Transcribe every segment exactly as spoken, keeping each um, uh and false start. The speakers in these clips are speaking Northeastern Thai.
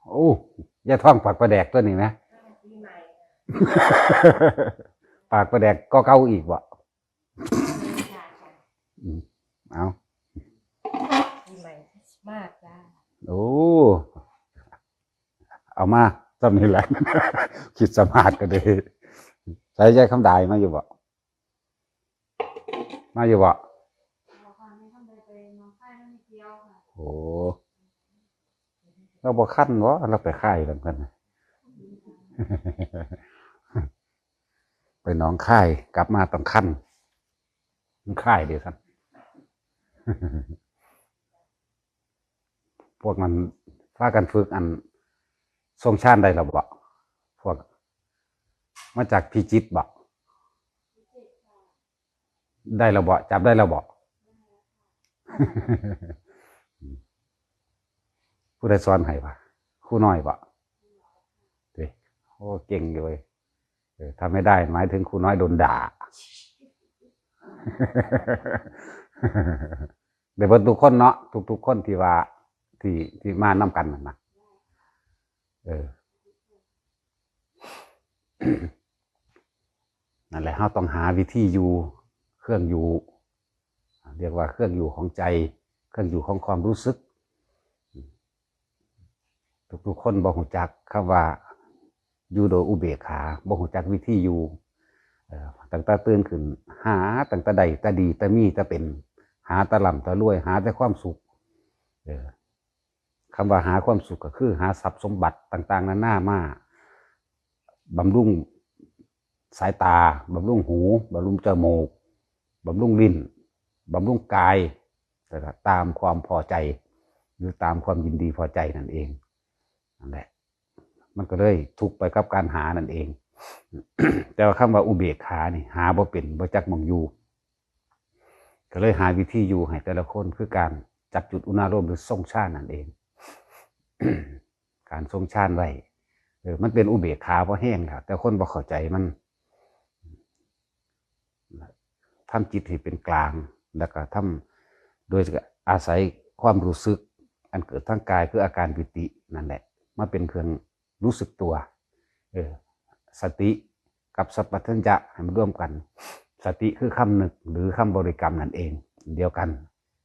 โอ้ ยายทองปากปลาแดกตัวนี้ไหม ปีใหม่ ปากปลาแดกก็เก่าอีกบ่ อืม เอา ปีใหม่คริสต์มาสจ้า โอ้ เอามาจำนี่แหละ คิดสมาธิก็ดี ใส่ใจคำดายมาอยู่บ่ มาอยู่บ่ โอ้ เราบ่คันบ่ เราไปค่ายกันกัน ไปหนองคาย กลับมาต้องคัน มันค่ายเดียวกัน พวกมันพากันฝึกอันทรงฌานได้แล้วบ่ พวก มาจากพิจิตรบ่ ได้แล้วบ่ จับได้แล้วบ่ ผู้ใดสอนให้วะ ครูน้อยบ่ เด้ โอ้ เก่งอยู่เว้ย เออ ถ้าไม่ได้ หมายถึงครูน้อยโดนด่า ได้เบิดทุกคนเนาะ ทุกๆคนที่ว่า ที่ ที่มานำกันนั่นนะ เออ นั่นแหละ เราต้องหาวิธีอยู่ เครื่องอยู่ เรียกว่าเครื่องอยู่ของใจ เครื่องอยู่ของความรู้สึก ทุกๆคนบ่ฮู้จักคำว่าอยู่โดยอุเบกขา บ่ฮู้จักวิธีอยู่ เอ่อ ตั้งแต่ตื่นขึ้น หาตั้งแต่ได้แต่ดีแต่มีแต่เป็น หาแต่ร่ำแต่รวย หาแต่ความสุข เออ คำว่าหาความสุขก็คือหาทรัพย์สมบัติต่างๆนานามาบำรุงสายตา บำรุงหู บำรุงจมูก บำรุงลิ้น บำรุงกาย แล้วก็ตามความพอใจ หรือตามความยินดีพอใจนั่นเอง นั่นแหละ มันก็เลยทุกข์ไปกับการหานั่นเอง แต่ว่าคำว่าอุเบกขานี่ หาบ่เป็น บ่จักหม่องอยู่ ก็เลยหาวิธีอยู่ให้แต่ละคน คือการจับจุดอุณารมณ์หรือทรงฌานนั่นเอง การทรงฌานไว้ เออ มันเป็นอุเบกขาพอแห้งแล้ว แต่คนบ่เข้าใจมัน ทำจิตให้เป็นกลาง แล้วก็ทำโดยอาศัยความรู้สึกอันเกิดทางกาย คืออาการปีตินั่นแหละ มาเป็นเครื่องรู้สึกตัว เออ สติกับสัมปชัญญะให้มันร่วมกัน สติคือคำนึกหรือคำบริกรรมนั่นเอง เดียวกัน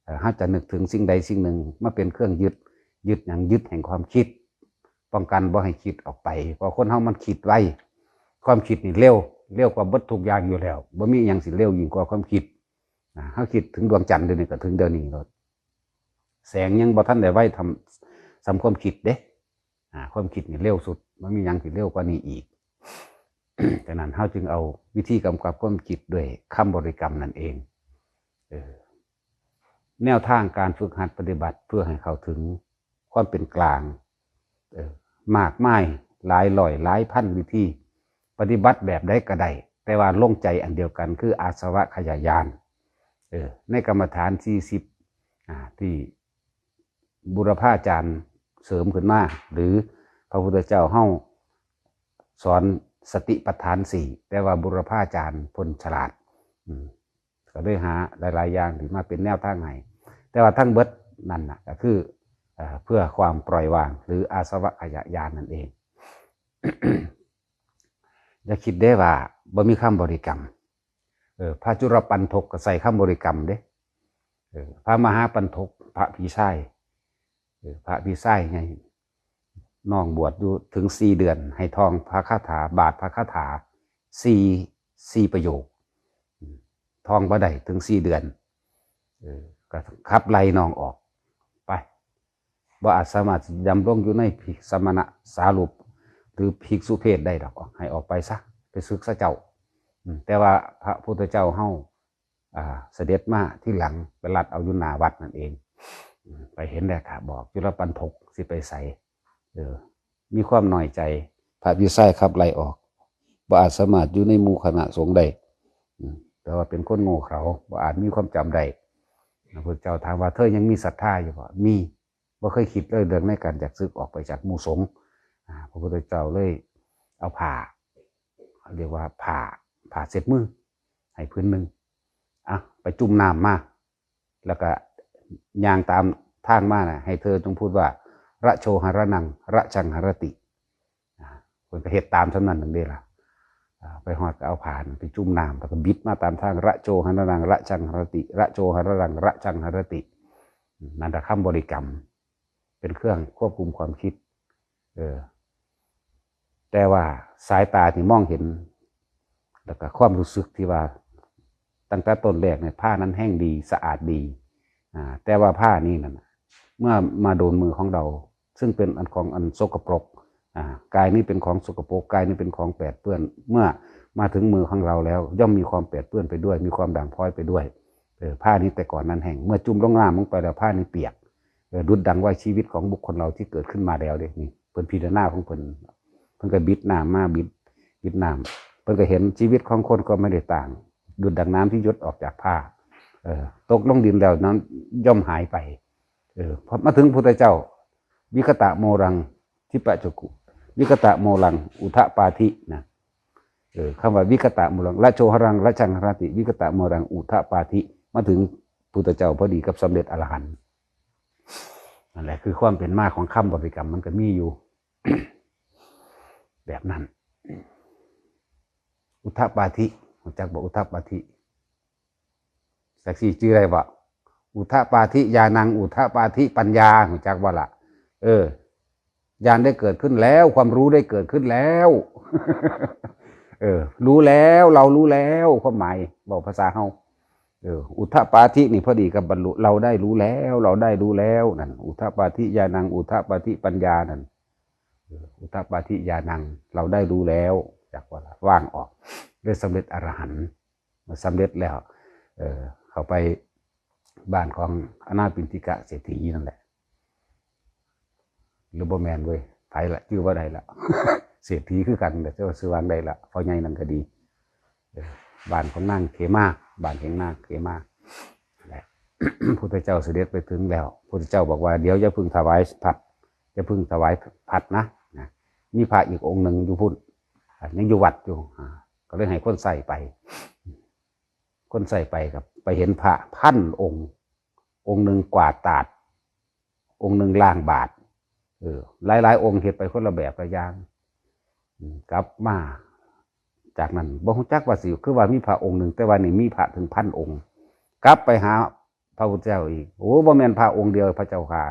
เอ่อ เราจะนึกถึงสิ่งใดสิ่งหนึ่งมาเป็นเครื่องยึด ยึดหยัง ยึดแห่งความคิด ป้องกันบ่ให้คิดออกไป เพราะคนเฮามันคิดไว ความคิดนี่เร็ว เร็วกว่าเบิดทุกอย่างอยู่แล้ว บ่มีหยังสิเร็วยิ่งกว่าความคิด อ่า เราคิดถึงดวงจันทร์เดี๋ยวนี้ก็ถึงเดี๋ยวนี้แล้ว แสงยังบ่ทันได้ไวทำ ส่ำความคิดเด้ อ่า ความคิดนี่เร็วสุด บ่มีหยังสิเร็วกว่านี้อีก ฉะนั้นเราจึงเอาวิธีกำกับความคิดด้วยคำบริกรรมนั่นเอง เออ แนวทางการฝึกหัดปฏิบัติเพื่อให้เข้าถึงความเป็นกลาง เออ มากมายหลายร้อยหลายพันวิธี ปฏิบัติแบบใดก็ได้ แต่ว่าลงใจอันเดียวกันคืออาสวัคคยญาณ เออ ในกรรมฐานสี่สิบ อ่า ที่บุรพาจารย์เสริมขึ้นมา หรือพระพุทธเจ้าเฮาสอนสติปัฏฐานสี่ แต่ว่าบุรพาจารย์เพิ่นฉลาด อืม ก็เลยหาหลายๆอย่างที่มาเป็นแนวทางให้ แต่ว่าทั้งเบิดนั่นน่ะ ก็คือ เอ่อ เพื่อความปล่อยวาง หรืออาสวัคคยญาณนั่นเอง อย่าคิดเด้ว่าบ่มีคำบริกรรม เออ พระจุลปัณฑกก็ใส่คำบริกรรมเด้ เออ พระมหาปัณฑก พระพี่ชาย เออ พระพี่ชายไง น้องบวชอยู่ถึงสี่เดือน ให้ท่องพระคาถา บาทพระคาถา สี่ สี่ประโยค อืม ท่องบ่ได้ถึงสี่เดือน เออ ก็ขับไล่น้องออก ไป บ่อาจสามารถดำรงอยู่ในภิกษุสมณสารูป หรือภิกษุเพศได้ดอก ให้ออกไปซะ ไปศึกซะเจ้า อืม แต่ว่าพระพุทธเจ้าเฮา อ่า เสด็จมาทีหลัง ไปลัดเอาอยู่หน้าวัดนั่นเอง อืม ไปเห็นแล้วก็บอกจุลปัณฑก สิไปไส เออ มีความน้อยใจ พระพี่ชายขับไล่ออก บ่อาจสามารถอยู่ในหมู่คณะสงฆ์ได้ อืม แต่ว่าเป็นคนโง่เขลา บ่อาจมีความจำได้ พระพุทธเจ้าถามว่า เธอยังมีศรัทธาอยู่บ่ มี บ่เคยคิดเลยเรื่องในการอยากสึกออกไปจากหมู่สงฆ์ อ่า พระพุทธเจ้าเลยเอาผ้า เรียกว่าผ้า ผ้าเช็ดมือ ให้ผืนหนึ่ง อ่ะ ไปจุ่มน้ำมา แล้วก็ย่างตามทางมาน่ะ ให้เธอจงพูดว่า ระโชหรนัง ระจังหรติ อ่า เพิ่นก็เฮ็ดตามส่ำนั้นนั่นเด้ล่ะ อ่า ไปฮอดก็เอาผ้านั่นไปจุ่มน้ำ แล้วก็บิดมาตามทาง ระโชหรนัง ระจังหรติ ระโชหรนัง ระจังหรติ นั่นแหละคำบริกรรม เป็นเครื่องควบคุมความคิด เออ แต่ว่าสายตาที่มองเห็น แล้วก็ความรู้สึกที่ว่า ตั้งแต่ต้นแรกเนี่ย ผ้านั้นแห้งดี สะอาดดี อ่า แต่ว่าผ้านี้นั่นน่ะ เมื่อมาโดนมือของเรา ซึ่งเป็นอันของอันสกปรก อ่า กายนี้เป็นของสกปรก กายนี้เป็นของแปดเปื้อน เมื่อมาถึงมือของเราแล้ว ย่อมมีความแปดเปื้อนไปด้วย มีความด่างพร้อยไปด้วย เออ ผ้านี้แต่ก่อนนั้นแห้ง เมื่อจุ่มลงน้ำลงไปแล้ว ผ้านี้เปียก เออ ดุจดังว่าชีวิตของบุคคลเราที่เกิดขึ้นมาแล้วเด้ นี่ เพิ่นพิจารณาของเพิ่น เพิ่นก็บิดน้ำมา บิด บิดน้ำ เพิ่นก็เห็นชีวิตของคนก็ไม่ได้ต่าง ดุจดังน้ำที่หยดออกจากผ้า เออ ตกลงดินแล้วนั้นย่อมหายไป เออ พอมาถึงพุทธเจ้า วิคตะโมรัง ทิปะจักขุ วิคตะโมรัง อุทะปาธินะ เออ คำว่าวิคตะโมรัง ระโชหรัง ระจังหรติ วิคตะโมรัง อุทะปาธิ มาถึงพุทธเจ้าพอดีกับสำเร็จอรหันต์ นั่นแหละคือความเป็นมาของคำบริกรรม มันก็มีอยู่ แบบนั้น อุทะปาธิ รู้จักบ่ อุทะปาธิ จักสิจื่อได้บ่ อุทะปาธิญาณัง อุทะปาธิปัญญา รู้จักบ่ล่ะ เออ ญาณได้เกิดขึ้นแล้ว ความรู้ได้เกิดขึ้นแล้ว เออ รู้แล้ว เรารู้แล้ว ความหมาย เว้าภาษาเฮา เออ อุทะปาธินี่พอดีกับบรรลุ เราได้รู้แล้ว เราได้รู้แล้วนั่น อุทะปาธิญาณัง อุทะปาธิปัญญานั่น เออ อุทะปาธิญาณัง เราได้รู้แล้ว จักว่าล่ะ ว่างออก ได้สำเร็จอรหันต์ สำเร็จแล้ว เออ เข้าไปบ้านของอนาถปิณฑิกะเศรษฐีนั่นแหละ หรือบ่แม่นเว้ย ไผละ จื่อบ่ได้ละ เศรษฐีคือกัน แต่เจ้าชื่อว่าได้ละ พ่อใหญ่นั่นก็ดี เออ บ้านของนางเขมา บ้านของนางเขมา แหละ พุทธเจ้าเสด็จไปถึงแล้ว พุทธเจ้าบอกว่า เดี๋ยวอย่าเพิ่งถวายภัตตร์ อย่าเพิ่งถวายภัตตร์นะ นะ มีพระอีกองค์หนึ่งอยู่พุ้น อ่ะ ยังอยู่วัดอยู่ อ่า ก็เลยให้คนใส่ไป คนใส่ไปครับ ไปเห็นพระพันองค์ องค์หนึ่งกวาดตาด องค์หนึ่งล้างบาตร เออ หลายๆองค์เฮ็ดไปคนละแบบละอย่าง อืม กลับมา จากนั้นบ่ฮู้จักว่าสิ คือว่ามีพระองค์หนึ่ง แต่ว่านี่มีพระถึงพันองค์ กลับไปหาพระพุทธเจ้าอีก โอ้ บ่แม่นพระองค์เดียวพระเจ้าข้า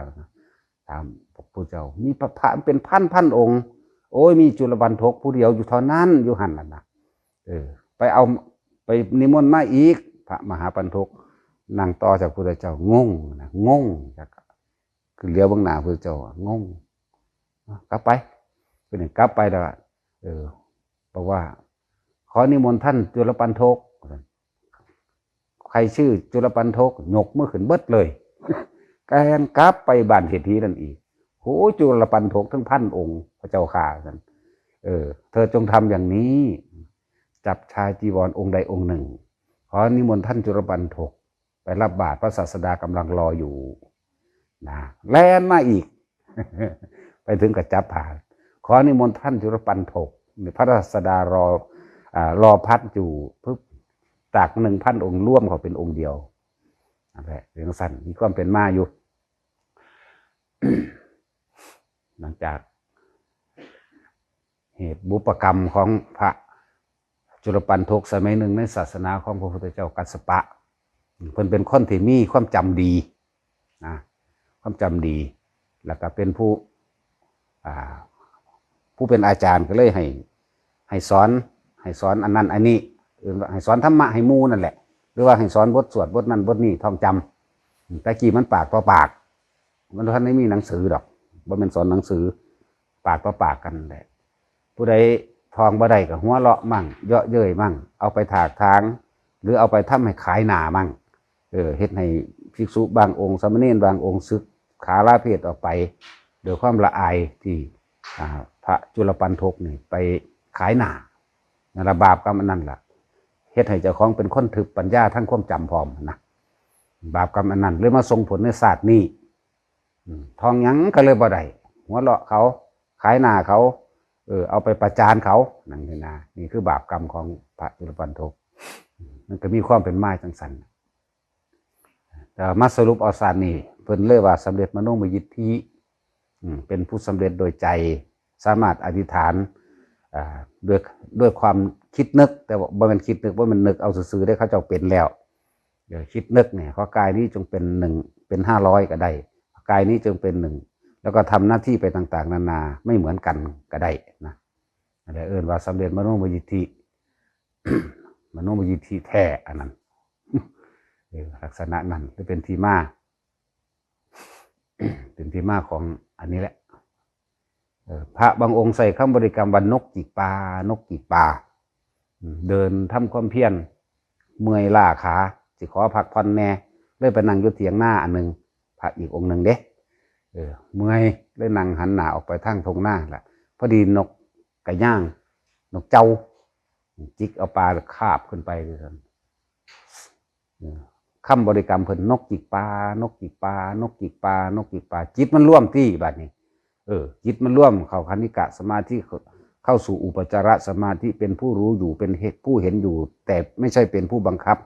ถามพระพุทธเจ้า มีพระ พระเป็นพันพันองค์ โอ้ย มีจุลปัณฑกผู้เดียวอยู่เท่านั้น อยู่หั่นน่ะนะ เออ ไปเอา ไปนิมนต์มาอีก พระมหาปัณฑก นั่งต่อจากพุทธเจ้า งงนะ งง จาก คือเหลียวเบิ่งหน้าพุทธเจ้าอะ งง กลับไป คือนี่กลับไปแล้วอะ เออ บอกว่า ขอนิมนต์ท่านจุลปัณฑก ใครชื่อจุลปัณฑก ยกมือขึ้นเบิดเลย แกนกลับไปบ้านเศรษฐีนั่นอีก โห จุลปัณฑกทั้งพันองค์ พระเจ้าข้า ซั่น เออ เธอจงทำอย่างนี้ จับชายจีวรองค์ใดองค์หนึ่ง ขอนิมนต์ท่านจุลปัณฑก ไปรับบาตร พระศาสดากำลังรออยู่ นะ แล่นมาอีก ไปถึงก็จับผ้า ขอนิมนต์ท่านจุลปัณฑก นี่พระศาสดารอ อ่า รอพัดอยู่ ปึ๊บ จากหนึ่งพันองค์รวมเขาเป็นองค์เดียว นั่นแหละ เรื่องสั้น มีความเป็นมาอยู่ หลังจาก เหตุบุพกรรมของพระจุลปัณฑกสมัยหนึ่งในศาสนาของพระพุทธเจ้ากัสสปะ เพิ่นเป็นคนที่มีความจำดีนะ ความจำดี แล้วก็เป็นผู้ อ่า ผู้เป็นอาจารย์ก็เลยให้ ให้สอน ให้สอนอันนั้นอันนี้ เอิ้นว่าให้สอนธรรมะให้หมู่นั่นแหละ หรือว่าให้สอนบทสวดบทนั้นบทนี้ท่องจำ แต่กี้มันปากต่อปาก มันบ่ทันได้มีหนังสือดอก บ่แม่นสอนหนังสือ ปากต่อปากกันแหละ ผู้ใดท่องบ่ได้ก็หัวเราะมั่ง เยาะเย้ยมั่ง เอาไปถากถาง หรือเอาไปทำให้ขายหน้ามั่ง เออ เฮ็ดให้ภิกษุบางองค์ สามเณรบางองค์สึกขาลาเพศออกไป โดยความละอายที่ อ่า พระจุลปัณฑกนี่ไปขายหน้า นั่นละบาปกรรมอันนั้นล่ะ เฮ็ดให้เจ้าของเป็นคนทึบปัญญาทั้งความจำพร้อมนะ บาปกรรมอันนั้นเลยมาส่งผลในชาตินี้ อืม ท่องหยังก็เลยบ่ได้ หัวเราะเขา ขายหน้าเขา เออ เอาไปประจานเขา นั่นคือนะ นี่คือบาปกรรมของพระจุลปัณฑก มันก็มีความเป็นมาจังซั่น แต่มาสรุปเอาชาตินี้ เพิ่นเลยว่าสำเร็จมโนมยิทธิ อืมเป็นผู้สำเร็จโดยใจ สามารถอธิษฐานอ่าด้วยด้วยความคิดนึก แต่ว่าบ่แม่นคิดนึก ว่ามันนึกเอาซื่อๆได้ เขาเจ้าเป็นแล้ว เดี๋ยวคิดนึกเนี่ย ขอกายนี้จงเป็นหนึ่ง เป็นห้าร้อยก็ได้ กายนี้จงเป็นหนึ่ง แล้วก็ทำหน้าที่ไปต่างๆนานา ไม่เหมือนกันก็ได้นะ อะไรเอิ้นว่าสำเร็จมโนมยิทธิ มโนมยิทธิแท้อันนั้น เออลักษณะนั้นก็เป็นที่มา เป็นที่มาของอันนี้แหละ เออพระบางองค์ใส่คำบริกรรมว่านกจิกปลานกจิกปลา อืมเดินทำความเพียร เมื่อยล้าขา สิขอพักผ่อนแหน่ เลยไปนั่งอยู่เถียงนาอันหนึ่ง พระอีกองค์หนึ่งเด้ เออ เมื่อย เลยนั่งหันหน้าออกไปทางทุ่งนาแหละ พอดีนกกระย่าง นกเจ้า จิกเอาปลาคาบขึ้นไปเลยครับ เออคำบริกรรมเพิ่นนกจิกปลานกจิกปลานกจิกปลานกจิกปลาจิตมันรวมที่บัดนี้ เออ จิตมันรวมเข้าคณิกะสมาธิ เข้าสู่อุปจารสมาธิ เป็นผู้รู้อยู่ เป็นเหตุผู้เห็นอยู่ แต่ไม่ใช่เป็นผู้บังคับ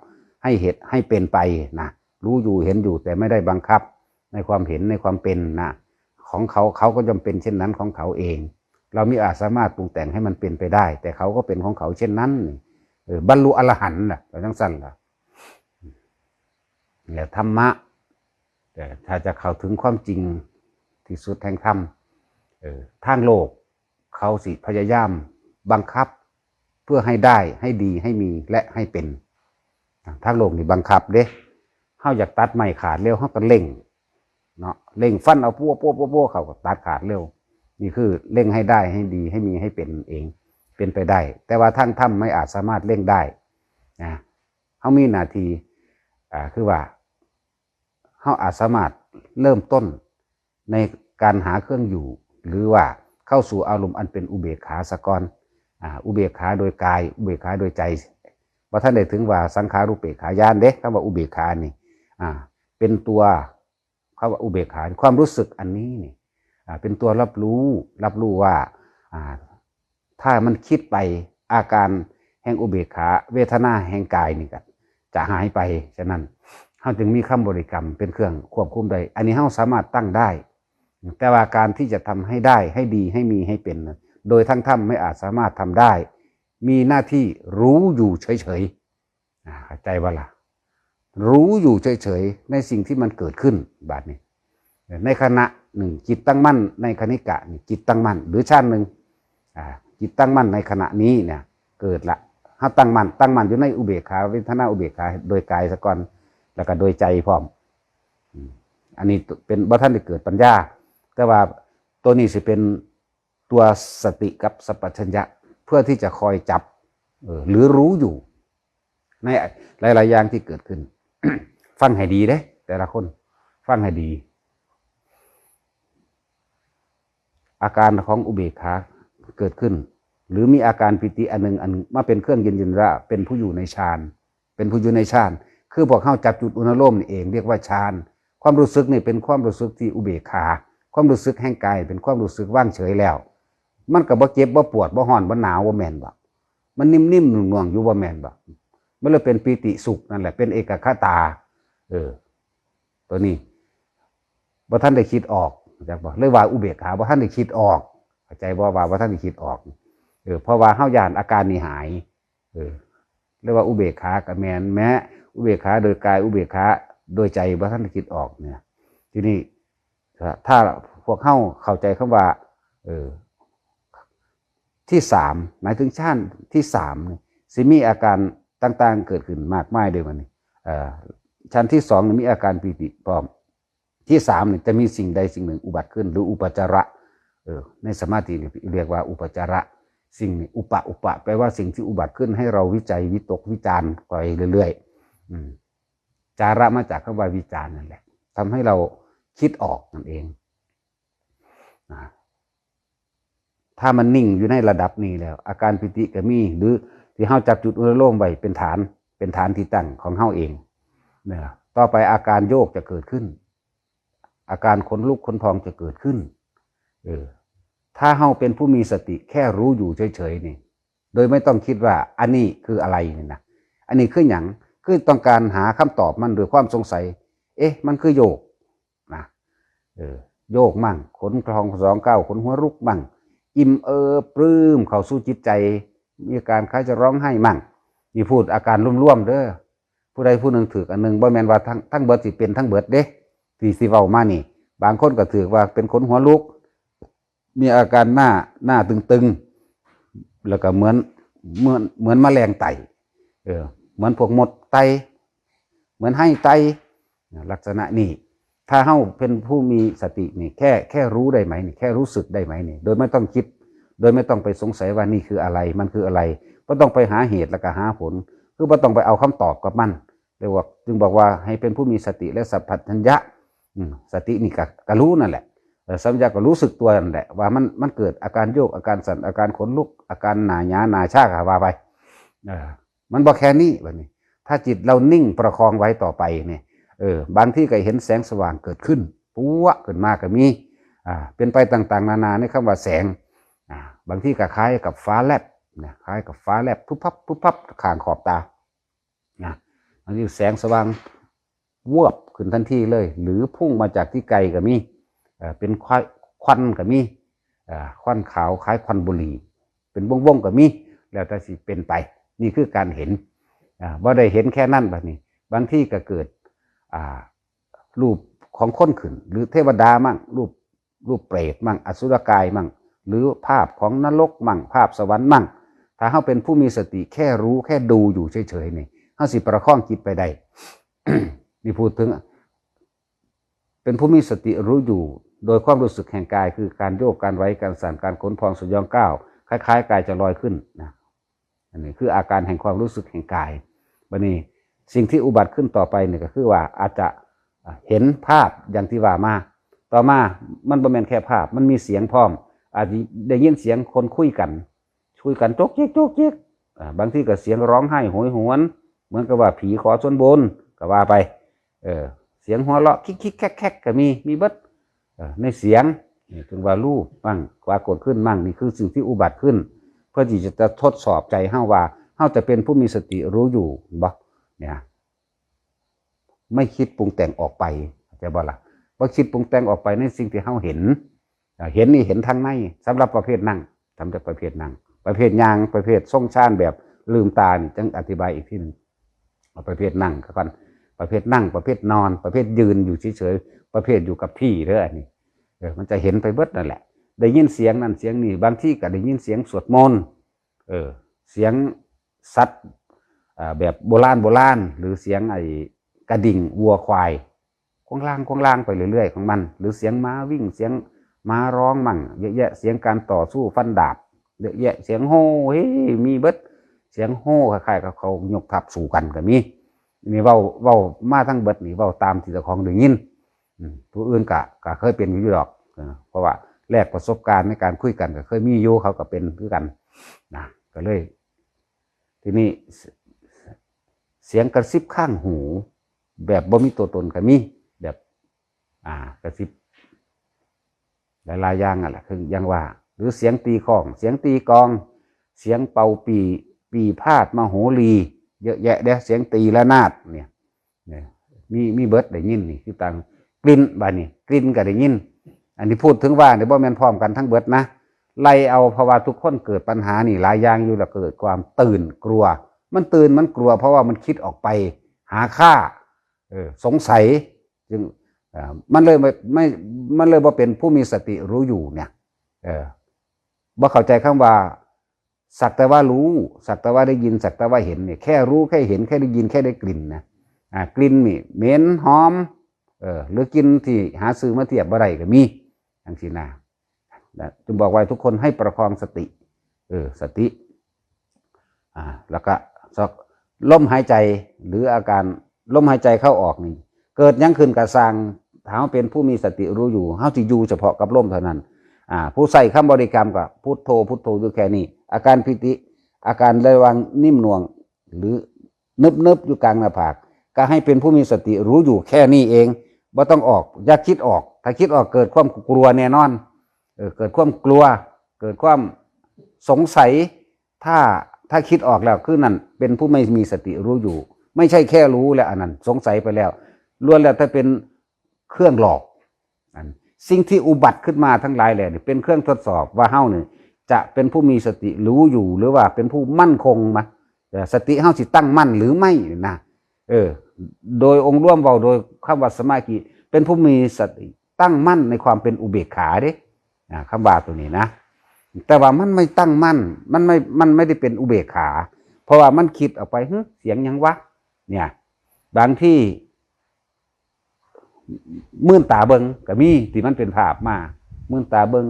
ให้เหตุให้เป็นไปนะ รู้อยู่เห็นอยู่ แต่ไม่ได้บังคับ ในความเห็นในความเป็นนะ ของเขา เขาก็ย่อมเป็นเช่นนั้นของเขาเอง เรามิอาจสามารถปรุงแต่งให้มันเป็นไปได้ แต่เขาก็เป็นของเขาเช่นนั้น เออบรรลุอรหันต์ล่ะเราจังซั่นล่ะ แล้วธรรมะ แต่ถ้าจะเข้าถึงความจริงที่สุดแห่งธรรม เออทางโลกเขาสิพยายามบังคับ เพื่อให้ได้ให้ดีให้มีและให้เป็น ทางโลกนี่บังคับเด้เฮาอยากตัดไม้ขาดเร็วเฮาก็เร่งเนาะเร่งฟันเอาปัวปัวปัวปัวเขาก็ตัดขาดเร็ว นี่คือเร่งให้ได้ให้ดีให้มีให้เป็นเอง เป็นไปได้ แต่ว่าทางธรรมไม่อาจสามารถเร่งได้นะเฮามีหน้าที่อ่าคือว่าเฮาอาจสามารถเริ่มต้นในการหาเครื่องอยู่ หรือว่าเข้าสู่อารมณ์อันเป็นอุเบกขาซะก่อนอ่าอุเบกขาโดยกาย อุเบกขาโดยใจ บ่ทันได้ถึงว่าสังขารูปเปกขาญาณเด้ คำว่าอุเบกขานี่อ่าเป็นตัว คำว่าอุเบกขา ความรู้สึกอันนี้นี่อ่าเป็นตัวรับรู้ รับรู้ว่าอ่าถ้ามันคิดไป อาการแห่งอุเบกขา เวทนาแห่งกายนี่ก็จะหายไป ฉะนั้นเฮาจึงมีคำบริกรรมเป็นเครื่องควบคุมได้ อันนี้เฮาสามารถตั้งได้ แต่ว่าการที่จะทำให้ได้ ให้ดี ให้มี ให้เป็น โดยทั้งธรรมไม่อาจสามารถทำได้ มีหน้าที่รู้อยู่เฉยๆอ่าเข้าใจบ่ล่ะ รู้อยู่เฉยๆในสิ่งที่มันเกิดขึ้น บัดนี้ ในขณะหนึ่ง จิตตั้งมั่นในคณิกะนี่ จิตตั้งมั่น หรือฌานหนึ่งอ่าจิตตั้งมั่นในขณะนี้เนี่ย เกิดละ เฮาตั้งมั่น ตั้งมั่นอยู่ในอุเบกขา เวทนาอุเบกขา โดยกายซะก่อน แล้วก็โดยใจพร้อม อืมอันนี้เป็นบ่ทันได้เกิดปัญญา แต่ว่าตัวนี้สิเป็นตัวสติกับสัมปชัญญะ เพื่อที่จะคอยจับ เออ หรือรู้อยู่ ในหลายๆอย่างที่เกิดขึ้น ฟังให้ดีเด้ แต่ละคน ฟังให้ดี อาการของอุเบกขาเกิดขึ้น หรือมีอาการปีติอันหนึ่งอันหนึ่งมาเป็นเครื่องยืนยันว่าเป็นผู้อยู่ในฌาน เป็นผู้อยู่ในฌาน คือพวกเฮาจับจุดอุณโลมนี่เองเรียกว่าฌาน ความรู้สึกนี่เป็นความรู้สึกที่อุเบกขา ความรู้สึกแห่งกายเป็นความรู้สึกว่างเฉยแล้ว มันก็บ่เจ็บบ่ปวดบ่ร้อนบ่หนาวบ่แม่นบ่ มันนิ่มๆนุ่มๆอยู่บ่แม่นบ่ มันเลยเป็นปีติสุขนั่นแหละ เป็นเอกคตา เออ ตัวนี้บ่ทันได้คิดออก จักบ่ เลยว่าอุเบกขาบ่ทันได้คิดออก เข้าใจบ่ว่าบ่ทันได้คิดออก เออ เพราะว่าเฮาย้านอาการนี้หาย เออ เรียกว่าอุเบกขาก็แม่น แม้อุเบกขาโดยกาย อุเบกขาโดยใจบ่ทันได้คิดออกเนี่ย ทีนี้ ถ้าถ้าพวกเฮาเข้าใจคำว่า เออ ที่สาม หมายถึงฌานที่สามนี่ สิมีอาการต่างๆเกิดขึ้นมากมายเด้บัดนี้ เอ่อ ฌานที่สองนี่มีอาการปีติพร้อม ที่สามนี่จะมีสิ่งใดสิ่งหนึ่งอุบัติขึ้น หรืออุปจาระ เออ ในสมาธินี่เรียกว่าอุปจาระ สิ่งนี้ อุปะ อุปะ แปลว่าสิ่งที่อุบัติขึ้นให้เราวิจัยวิตกวิจารณ์ไปเรื่อยๆ อืม จาระมาจากคำว่าวิจารณ์นั่นแหละ ทำให้เราคิดออกนั่นเอง อ่า ถ้ามันนิ่งอยู่ในระดับนี้แล้ว อาการปีติก็มี หรือที่เฮาจับจุดอุณโลมไว้เป็นฐาน เป็นฐานที่ตั้งของเฮาเอง เนี่ย ต่อไปอาการโยกจะเกิดขึ้น อาการขนลุกขนพองจะเกิดขึ้น เออ ถ้าเฮาเป็นผู้มีสติแค่รู้อยู่เฉยๆนี่ โดยไม่ต้องคิดว่าอันนี้คืออะไรนี่นะ อันนี้คือหยัง คือต้องการหาคำตอบมันด้วยความสงสัย เอ๊ะ มันคือโยกนะ เออ โยกมั่ง ขนพองสยองก้าว ขนหัวลุกมั่ง อิ่มเอิบปลื้มเข้าสู่จิตใจ มีอาการคล้ายจะร้องไห้มั่ง นี่พูดอาการรวมๆเด้อ ผู้ใดผู้หนึ่งถืกอันหนึ่ง บ่แม่นว่าทั้งทั้งเบิดสิเป็นทั้งเบิดเด้ ที่สิเว้ามานี่ บางคนก็ถืกว่าเป็นขนหัวลุก มีอาการหน้าหน้าตึงๆ แล้วก็เหมือนเหมือนเหมือนแมลงไต่ เออ เหมือนพวกมดไต่ เหมือนไฮ่ไต่ ลักษณะนี้ ถ้าเฮาเป็นผู้มีสตินี่ แค่แค่รู้ได้ไหมนี่ แค่รู้สึกได้ไหมนี่ โดยไม่ต้องคิด โดยไม่ต้องไปสงสัยว่านี่คืออะไร มันคืออะไร บ่ต้องไปหาเหตุแล้วก็หาผล คือบ่ต้องไปเอาคำตอบกับมัน เรียกว่า จึงบอกว่าให้เป็นผู้มีสติและสัมปชัญญะ อืม สตินี่ก็ก็รู้นั่นแหละ เอ่อ สัมปชัญญะก็รู้สึกตัวนั่นแหละ ว่ามันมันเกิดอาการโยก อาการสั่น อาการขนลุก อาการหน้าหยาหน้าชาก็ว่าไป เออ มันบ่แค่นี้บัดนี้ ถ้าจิตเรานิ่งประคองไว้ต่อไปเนี่ย เออ บางทีก็เห็นแสงสว่างเกิดขึ้น ปั๊วขึ้นมาก็มี อ่า เป็นไปต่างๆนานาในคำว่าแสง อ่า บางทีก็คล้ายกับฟ้าแลบนะ คล้ายกับฟ้าแลบ พุบพับ พุบพับ ข้างขอบตา นะ บางทีแสงสว่าง วืบขึ้นทันทีเลย หรือพุ่งมาจากที่ไกลก็มี เอ่อ เป็นควัน ควันก็มี เอ่อ ควันขาวคล้ายควันบุหรี่ เป็นวงๆก็มี แล้วแต่สิเป็นไป นี่คือการเห็น อ่า บ่ได้เห็นแค่นั้นบัดนี้ บางทีก็เกิด อ่า รูปของคนขึ้น หรือเทวดามั่ง รูป รูปเปรตมั่ง อสุรกายมั่ง หรือภาพของนรกมั่ง ภาพสวรรค์มั่ง ถ้าเฮาเป็นผู้มีสติแค่รู้แค่ดูอยู่เฉยๆนี่ เฮาสิประคองจิตไปได้ นี่พูดถึง เป็นผู้มีสติรู้อยู่ โดยความรู้สึกแห่งกาย คือการโยก การไหว การสั่น การขนพองสยองก้าว คล้ายๆกายจะลอยขึ้นนะ อันนี้คืออาการแห่งความรู้สึกแห่งกาย บัดนี้สิ่งที่อุบัติขึ้นต่อไปเนี่ยก็คือว่าอาจจะเห็นภาพอย่างที่ว่ามา ต่อมามันบ่แม่นแค่ภาพ มันมีเสียงพร้อม อาจจะได้ยินเสียงคนคุยกัน คุยกันโจ๊กจิ๊กโจ๊กจิ๊ก อ่า บางทีก็เสียงร้องไห้โหยหวน เหมือนกับว่าผีขอส่วนบุญก็ว่าไป เออ เสียงหัวเราะคิกคิกแคกแคกก็มี มีเบิด เอ่อ ในเสียง นี่ถึงว่ารูปมั่ง ปรากฏขึ้นมั่ง นี่คือสิ่งที่อุบัติขึ้น เพื่อที่จะทดสอบใจเฮาว่า เฮาจะเป็นผู้มีสติรู้อยู่บ่ เนี่ย ไม่คิดปรุงแต่งออกไป เข้าใจบ่ล่ะ บ่คิดปรุงแต่งออกไปในสิ่งที่เฮาเห็น อ่า เห็นนี่เห็นทางใน สำหรับประเภทนั่ง สำหรับประเภทนั่ง ประเภทย่าง ประเภททรงฌานแบบลืมตานี่ จั่งอธิบายอีกทีหนึ่ง เอาประเภทนั่งก่อน ประเภทนั่ง ประเภทนอน ประเภทยืนอยู่เฉยๆ ประเภทอยู่กับที่เด้อ อันนี้ เออ มันจะเห็นไปเบิดนั่นแหละ ได้ยินเสียงนั่นเสียงนี่ บางทีก็ได้ยินเสียงสวดมนต์ เออ เสียงสัตว์ อ่า แบบโบราณโบราณ หรือเสียงไอ้กระดิ่งวัวควาย คงลางคงลางไปเรื่อยๆของมัน หรือเสียงม้าวิ่ง เสียงม้าร้องมั่ง เยอะแยะ เสียงการต่อสู้ฟันดาบ เยอะแยะ เสียงโห่ เฮ้ย มีเบิด เสียงโห่ คล้ายๆกับเขายกทัพสู้กันก็มี นี่เว้า เว้ามาทั้งเบิดนี่ เว้าตามที่เจ้าของได้ยิน อืม ผู้อื่นก็ ก็เคยเป็นอยู่ดอก เออ เพราะว่าแลกประสบการณ์ในการคุยกันก็เคยมีอยู่ เขาก็เป็นคือกันนะ ก็เลย ทีนี้ เสียงกระซิบข้างหู แบบบ่มีตัวตนก็มี แบบ อ่า กระซิบ หลายๆอย่างนั่นแหละ คืออย่างว่า หรือเสียงตีข้อง เสียงตีกลอง เสียงเป่าปี่ ปี่พาทย์ มโหรี เยอะแยะเด้ เสียงตีระนาดเนี่ย เนี่ย มี มีเบิดได้ยินนี่ คือต่าง กลิ่น บัดนี้ กลิ่นก็ได้ยิน อันนี้พูดถึงว่าเนี่ย บ่แม่นพร้อมกันทั้งเบิดนะ ไล่เอา เพราะว่าทุกคนเกิดปัญหานี่หลายอย่างอยู่ แล้วเกิดความตื่นกลัว มันตื่น มันกลัว เพราะว่ามันคิดออกไปหาฆ่า เออ สงสัย จึง อ่า มันเลยไม่ ไม่ มันเลยบ่เป็นผู้มีสติรู้อยู่เนี่ย เออ บ่เข้าใจคำว่า สักแต่ว่ารู้ สักแต่ว่าได้ยิน สักแต่ว่าเห็นเนี่ย แค่รู้ แค่เห็น แค่ได้ยิน แค่ได้กลิ่นนะ อ่า กลิ่นนี่เหม็นหอม เออ หรือกลิ่นที่หาซื้อมาเทียบบ่ได้ก็มี จั่งซี้นะ นะ จึงบอกว่าทุกคนให้ประคองสติ เออ สติ อ่า แล้วก็ ลมหายใจ หรืออาการลมหายใจเข้าออกนี่ เกิดหยังขึ้นก็ซ่าง ถ้าเฮาเป็นผู้มีสติรู้อยู่ เฮาสิอยู่เฉพาะกับลมเท่านั้น อ่า ผู้ใช้คำบริกรรมก็พุทโธ พุทโธอยู่แค่นี้ อาการปีติ อาการระหว่างนิ่มหน่วง หรือเนิบๆอยู่กลางหน้าผาก ก็ให้เป็นผู้มีสติรู้อยู่แค่นี้เอง บ่ต้องออก อย่าคิดออก ถ้าคิดออกเกิดความกลัวแน่นอน เออ เกิดความกลัว เกิดความสงสัย ถ้า ถ้าคิดออกแล้ว คือนั่นเป็นผู้ไม่มีสติรู้อยู่ ไม่ใช่แค่รู้แล้ว อันนั้นสงสัยไปแล้ว ล้วนแล้วแต่เป็นเครื่องหลอก อัน สิ่งที่อุบัติขึ้นมาทั้งหลายแหล่นี่เป็นเครื่องทดสอบว่าเฮานี่จะเป็นผู้มีสติรู้อยู่ หรือว่าเป็นผู้มั่นคงมาเอ่อสติเฮาสิตั้งมั่นหรือไม่นะเออ โดยองค์รวมเว้าโดยคำว่าสมาธิเป็นผู้มีสติตั้งมั่นในความเป็นอุเบกขาเด้อ่าคำว่าตัวนี้นะ แต่ว่ามันไม่ตั้งมั่น มันไม่มันไม่ได้เป็นอุเบกขา เพราะว่ามันคิดออกไปหึเสียงหยังวะเนี่ย บางที่ มื่นตาเบิ่งก็มีที่มันเป็นภาพมา มื่นตาเบิ่ง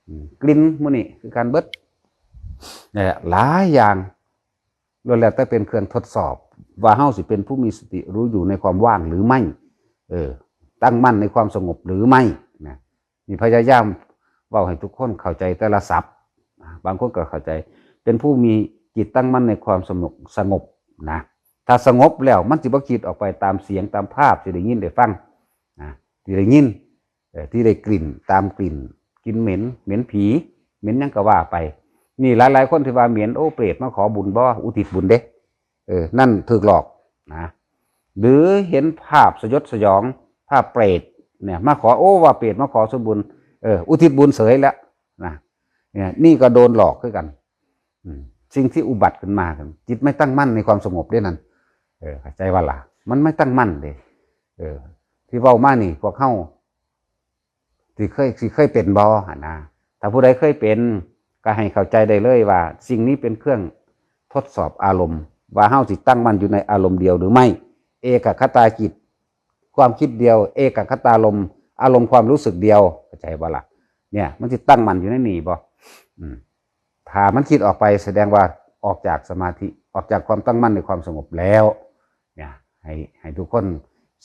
อืมกลิ่นมื้อนี้คือการเบิดเนี่ยหลายอย่างล้วนแล้วแต่เป็นเครื่องทดสอบ ว่าเฮาสิเป็นผู้มีสติรู้อยู่ในความว่างหรือไม่ เออ ตั้งมั่นในความสงบหรือไม่นะนี่พยายามเว้าให้ทุกคนเข้าใจแต่ละศัพท์ บางคนก็เข้าใจ เป็นผู้มีจิตตั้งมั่นในความสงบสงบนะ ถ้าสงบแล้วมันสิบ่คิดออกไปตามเสียงตามภาพที่ได้ยินได้ฟังนะที่ได้ยินเอ่อที่ได้กลิ่นตามกลิ่นกลิ่นเหม็นเหม็นผีเหม็นหยังก็ว่าไป นี่หลายๆคนที่ว่าเหม็นโอ้เปรตมาขอบุญบ่อุทิศบุญเด้เออนั่นถูกหลอกนะหรือเห็นภาพสยดสยองภาพเปรตเนี่ยมาขอโอ้ว่าเปรตมาขอส่วนบุญเอออุทิศบุญเสยแล้วนะเนี่ยนี่ก็โดนหลอกคือกัน อืมสิ่งที่อุบัติขึ้นมาครับจิตไม่ตั้งมั่นในความสงบเด้นั่นเออเข้าใจว่าล่ะมันไม่ตั้งมั่นเด้เออที่เว้ามานี่พวกเฮาที่เคยที่เคยเป็นบ่หั่นนะถ้าผู้ใดเคยเป็นก็ให้เข้าใจได้เลยว่าสิ่งนี้เป็นเครื่องทดสอบอารมณ์ ว่าเฮาสิตั้งมั่นอยู่ในอารมณ์เดียวหรือไม่ เอกคตาจิต ความคิดเดียว เอกคตารมณ์อารมณ์ความรู้สึกเดียวเข้าใจบ่ล่ะเนี่ยมันสิตั้งมั่นอยู่ในนี่บ่อืม ถ้ามันคิดออกไปแสดงว่าออกจากสมาธิออกจากความตั้งมั่นในความสงบแล้วเนี่ยให้ให้ทุกคน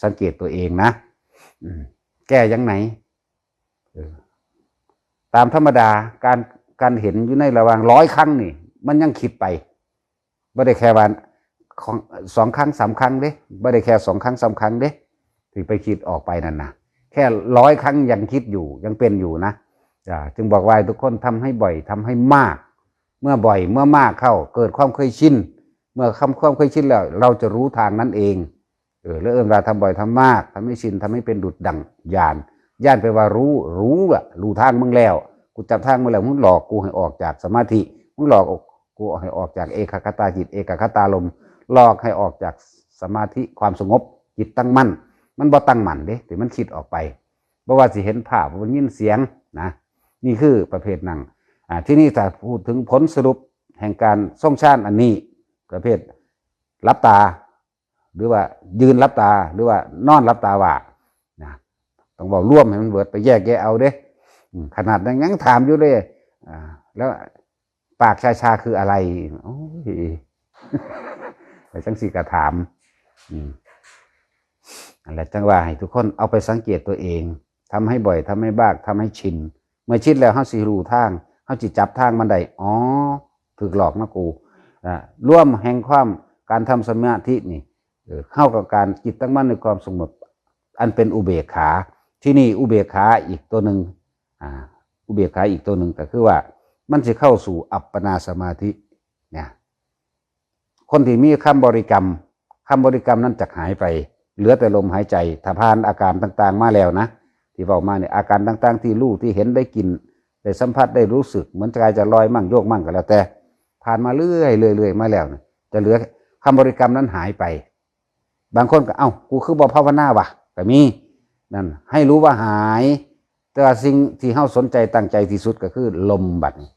สังเกตตัวเองนะอืมแก้ยังไงเออตามธรรมดาการการเห็นอยู่ในระหว่างร้อยครั้งนี่ มันยังคิดไปบ่ได้แค่ว่าของสองครั้งสามครั้งเด้บ่ได้แค่สองครั้งสามครั้งเด้ที่ไปคิดออกไปนั่นนะแค่ร้อยครั้งยังคิดอยู่ยังเป็นอยู่นะอ่าจึงบอกว่าให้ทุกคนทำให้บ่อยทำให้มาก เมื่อบ่อยเมื่อมากเข้าเกิดความเคยชิน เมื่อคำความเคยชินแล้ว เราจะรู้ทางนั้นเองเออแล้วเอิ้นว่าทำบ่อยทำมากทำให้ชินทำให้เป็นดุจดั่งญาณญาณแปลว่ารู้รู้อะรู้ทางมึงแล้ว กูจับทางมึงแล้วมึงหลอกกูให้ออกจากสมาธิมึงหลอกกูให้ออกจากเอกคตาจิตเอกคตารมณ์หลอกให้ออกจากสมาธิความสงบจิตตั้งมั่น มันบ่ตั้งมั่นเด้ที่มันคิดออกไปบ่ว่าสิเห็นภาพบ่ยินเสียงนะนี่คือประเภทนั่งอ่าที่นี่ถ้าพูดถึงผลสรุปแห่งการทรงฌานอันนี้ประเภทหลับตา หรือว่ายืนหลับตาหรือว่านอนหลับตาว่านะต้องเว้ารวมให้มันเบิดไปแยกแยะเอาเด้อืมขนาดนั้นยังถามอยู่เลยอ่าแล้วปากชาๆคืออะไรโอ้ยไปจังสี่กะถามอืมนั่นแหละจังว่าให้ทุกคนเอาไปสังเกตตัวเองทำให้บ่อยทำให้มากทำให้ชินเมื่อชินแล้วเฮาสิรู้ทางเฮาสิจับทางมันได้อ๋อถูกหลอกนะกูอ่ารวมแห่งความการทำสมาธินี่ เออเข้ากับการจิตตั้งมั่นในความสงบอันเป็นอุเบกขา ที่นี่อุเบกขาอีกตัวหนึ่งอ่าอุเบกขาอีกตัวหนึ่งก็คือว่ามันจะเข้าสู่อัปปนาสมาธิเนี่ยคนที่มีคำบริกรรมคำบริกรรมนั้นจะหายไป เหลือแต่ลมหายใจ ถ้าผ่านอาการต่างๆมาแล้วนะที่บอกมาเนี่ยอาการต่างๆที่รู้ที่เห็นได้กลิ่นได้สัมผัสได้รู้สึกเหมือนกายจะลอยมั่งโยกมั่งก็แล้วแต่ ผ่านมาเรื่อยๆเรื่อยๆมาแล้วเนี่ยจะเหลือคำบริกรรมนั้นหายไป บางคนก็เอ้ากูคือบ่ภาวนาวะก็มีนั่นให้รู้ว่าหาย แต่ว่าสิ่งที่เฮาสนใจตั้งใจที่สุดก็คือลมบัดนี้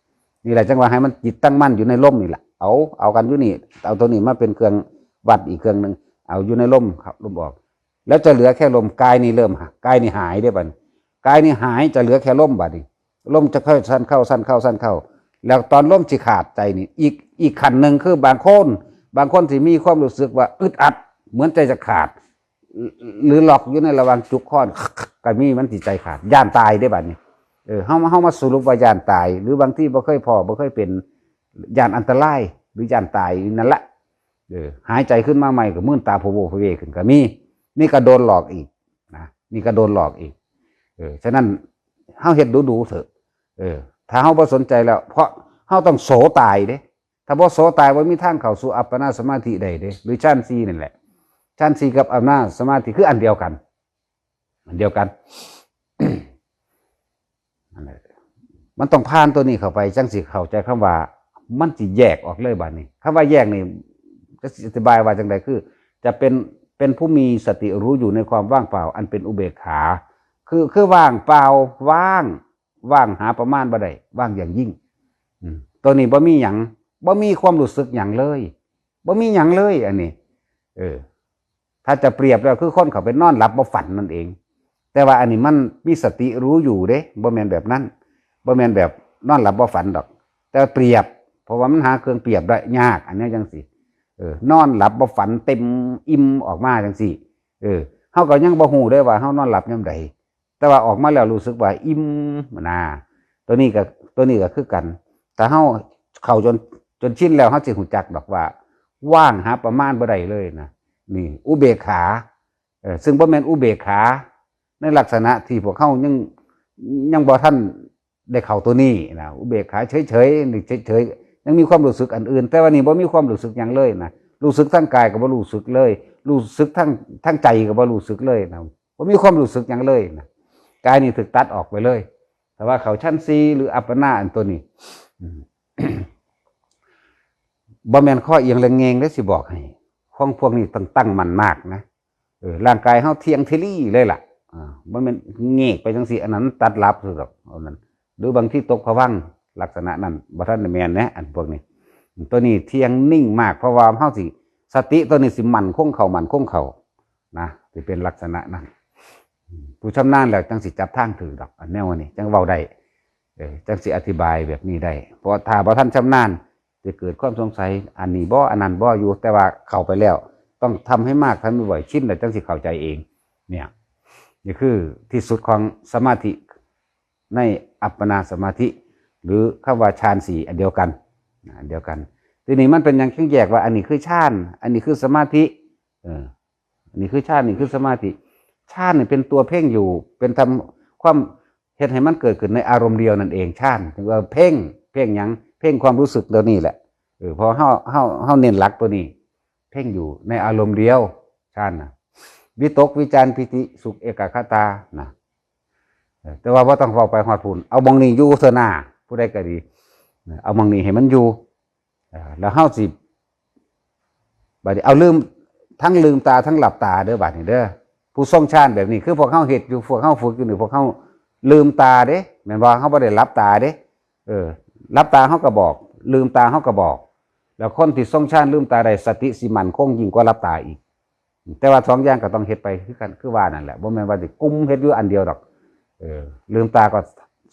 นี่แหละจังว่าให้มันจิตตั้งมั่นอยู่ในลมนี่แหละเอาเอากันอยู่นี่เอาตัวนี้มาเป็นเครื่องวัดอีกเครื่องหนึ่งเอาอยู่ในลมครับลมออก แล้วจะเหลือแค่ลมกายนี่เริ่มหากายนี่หายได้บัดนี้กายนี่หายจะเหลือแค่ลมบัดนี้ลมจะค่อยสั้นเข้าสั้นเข้าสั้นเข้า แล้วตอนลมสิขาดใจนี่อีกอีกขั้นหนึ่งคือบางคนบางคนที่มีความรู้สึกว่าอึดอัดเหมือนใจจะขาดหรือล็อกอยู่ในระหว่างจุกค้อนก็มีมันสิใจขาดย่านตายได้บัดนี้เออเฮาเฮามาสรุปว่าย่านตาย หรือบางที่บ่เคยพ้อบ่เคยเป็นย่านอันตราย หรือย่านตายนั่นแหละเออหายใจขึ้นมาใหม่ก็มื่นตาโพโวโพเวขึ้นก็มีนี่ก็โดนหลอกอีกนะนี่ก็โดนหลอกอีกเออฉะนั้นเฮาเฮ็ดดูดูเถอะเออถ้าเฮาบ่สนใจแล้ว เพราะเฮาต้องโสตายเด้ ถ้าบ่โสตายบ่มีทางเข้าสู่อัปปนาสมาธิได้เด้หรือฌานสี่นั่นแหละฌานสี่กับอัปปนาสมาธิคืออันเดียวกัน อันเดียวกัน มันต้องผ่านตัวนี้เข้าไปจั่งสิเข้าใจคำว่า มันสิแยกออกเลยบาดนี้ คำว่าแยกนี่จะสิอธิบายว่าจั่งใด คือ จะเป็น เป็นผู้มีสติรู้อยู่ในความว่างเปล่า อันเป็นอุเบกขา คือ คือว่างเปล่า ว่าง ว่างหาประมาณบ่ได้ ว่างอย่างยิ่ง อืม ตัวนี้บ่มีหยัง บ่มีความรู้สึกหยังเลย บ่มีหยังเลย อันนี้ เออ ถ้าจะเปรียบแล้วคือคนเขาไปนอนหลับบ่ฝันนั่นเอง แต่ว่าอันนี้มันมีสติรู้อยู่เด้ บ่แม่นแบบนั้น บ่แม่นแบบนอนหลับบ่ฝันดอก แต่เปรียบ เพราะว่ามันหาเครื่องเปรียบได้ยาก อันนี้จั่งซี้ เออ นอนหลับบ่ฝันเต็มอิ่มออกมาจั่งซี้ เออ เฮาก็ยังบ่ฮู้เด้ว่าเฮานอนหลับยามใด แต่ว่าออกมาแล้วรู้สึกว่าอิ่มนะ ตัวนี้ก็ ตัวนี้ก็คือกัน ถ้าเฮาเข้าจน จนชินแล้ว เฮาสิรู้จักดอกว่า ว่างหาประมาณบ่ได้เลยนะ นี่ อุเบกขา เออ ซึ่งบ่แม่นอุเบกขา ในลักษณะที่พวกเฮายัง ยังบ่ทันได้เข้าตัวนี้นะ อุเบกขาเฉยๆ นี่เฉยๆ ยังมีความรู้สึกอันอื่น แต่ว่านี่บ่มีความรู้สึกหยังเลยนะ รู้สึกทางกายก็บ่รู้สึกเลย รู้สึกทาง ทางใจก็บ่รู้สึกเลยนะ บ่มีความรู้สึกหยังเลยนะ กายนี่ถูกตัดออกไปเลย แต่ว่าเข้าชั้นสี่หรืออัปปนาอันตัวนี้ อืม บ่แม่นข้อเอียงและแงงเด้ สิบอกให้ ของพวกนี้ต้องตั้งมั่นมากนะ เออ ร่างกายเฮาเที่ยงเทลี่เลยล่ะ อ่า บ่แม่นแงกไปจั่งซี้ อันนั้นตัดหลับซื่อดอก อันนั้น หรือบางทีตกผวังค์ลักษณะนั้น บ่ทันได้แม่นนะ อันพวกนี้ ตัวนี้เที่ยงนิ่งมาก เพราะว่าเฮาสิ สติตัวนี้สิมั่นคงเข้า มั่นคงเข้า นะ สิเป็นลักษณะนั้น ผู้ชำนาญแล้วจั่งสิจับทางถูกดอก อันแนวนี้จั่งเว้าได้ เออ จั่งสิอธิบายแบบนี้ได้ เพราะถ้าบ่ทันชำนาญ จะเกิดความสงสัย อันนี้บ่ อันนั้นบ่อยู่ แต่ว่าเข้าไปแล้ว ต้องทำให้มาก ทำให้บ่อย ชินแล้วจั่งสิเข้าใจเอง เนี่ย นี่คือที่สุดของสมาธิในอัปปนาสมาธิ หรือคำว่าฌานสี่อันเดียวกัน นะ อันเดียวกัน ทีนี้มันเป็นหยังจั่งแยกว่าอันนี้คือฌาน อันนี้คือสมาธิ เออ อันนี้คือฌาน นี่คือสมาธิ ฌานนี่เป็นตัวเพ่งอยู่ เป็นทำความ เฮ็ดให้มันเกิดขึ้นในอารมณ์เดียวนั่นเอง ฌาน ถึงว่าเพ่ง เพ่งหยัง เพ่งความรู้สึกเดียวนี้แหละ เออ พอเฮา เฮา เฮาเน้นหลักตัวนี้ เพ่งอยู่ในอารมณ์เดียว ฌานนะ วิตก วิจาร ปีติ สุข เอกคตา นะ เออ แต่ว่าบ่ต้องเว้าไปฮอดพู้น เอาหม่องนี้อยู่เถอะนา ผู้ใดก็ดี เอาหม่องนี้ให้มันอยู่ เออ แล้วเฮาสิ บัดนี้เอาลืม ทั้งลืมตาทั้งหลับตาเด้อ บัดนี้เด้อ ผู้ทรงฌานแบบนี้ คือพวกเฮาเฮ็ดอยู่ พวกเฮาฝึกอยู่นี่ พวกเฮาลืมตาเด้ แม่นบ่ เฮาบ่ได้หลับตาเด้ เออ หลับตาเฮาก็บอก ลืมตาเฮาก็บอก แล้วคนที่ทรงฌานลืมตาได้ สติสิมั่นคงยิ่งกว่าหลับตาอีก แต่ว่าสองอย่างก็ต้องเฮ็ดไปคือกัน คือว่านั่นแหละ บ่แม่นว่าสิกุมเฮ็ดอยู่อันเดียวดอก เออ ลืมตาก็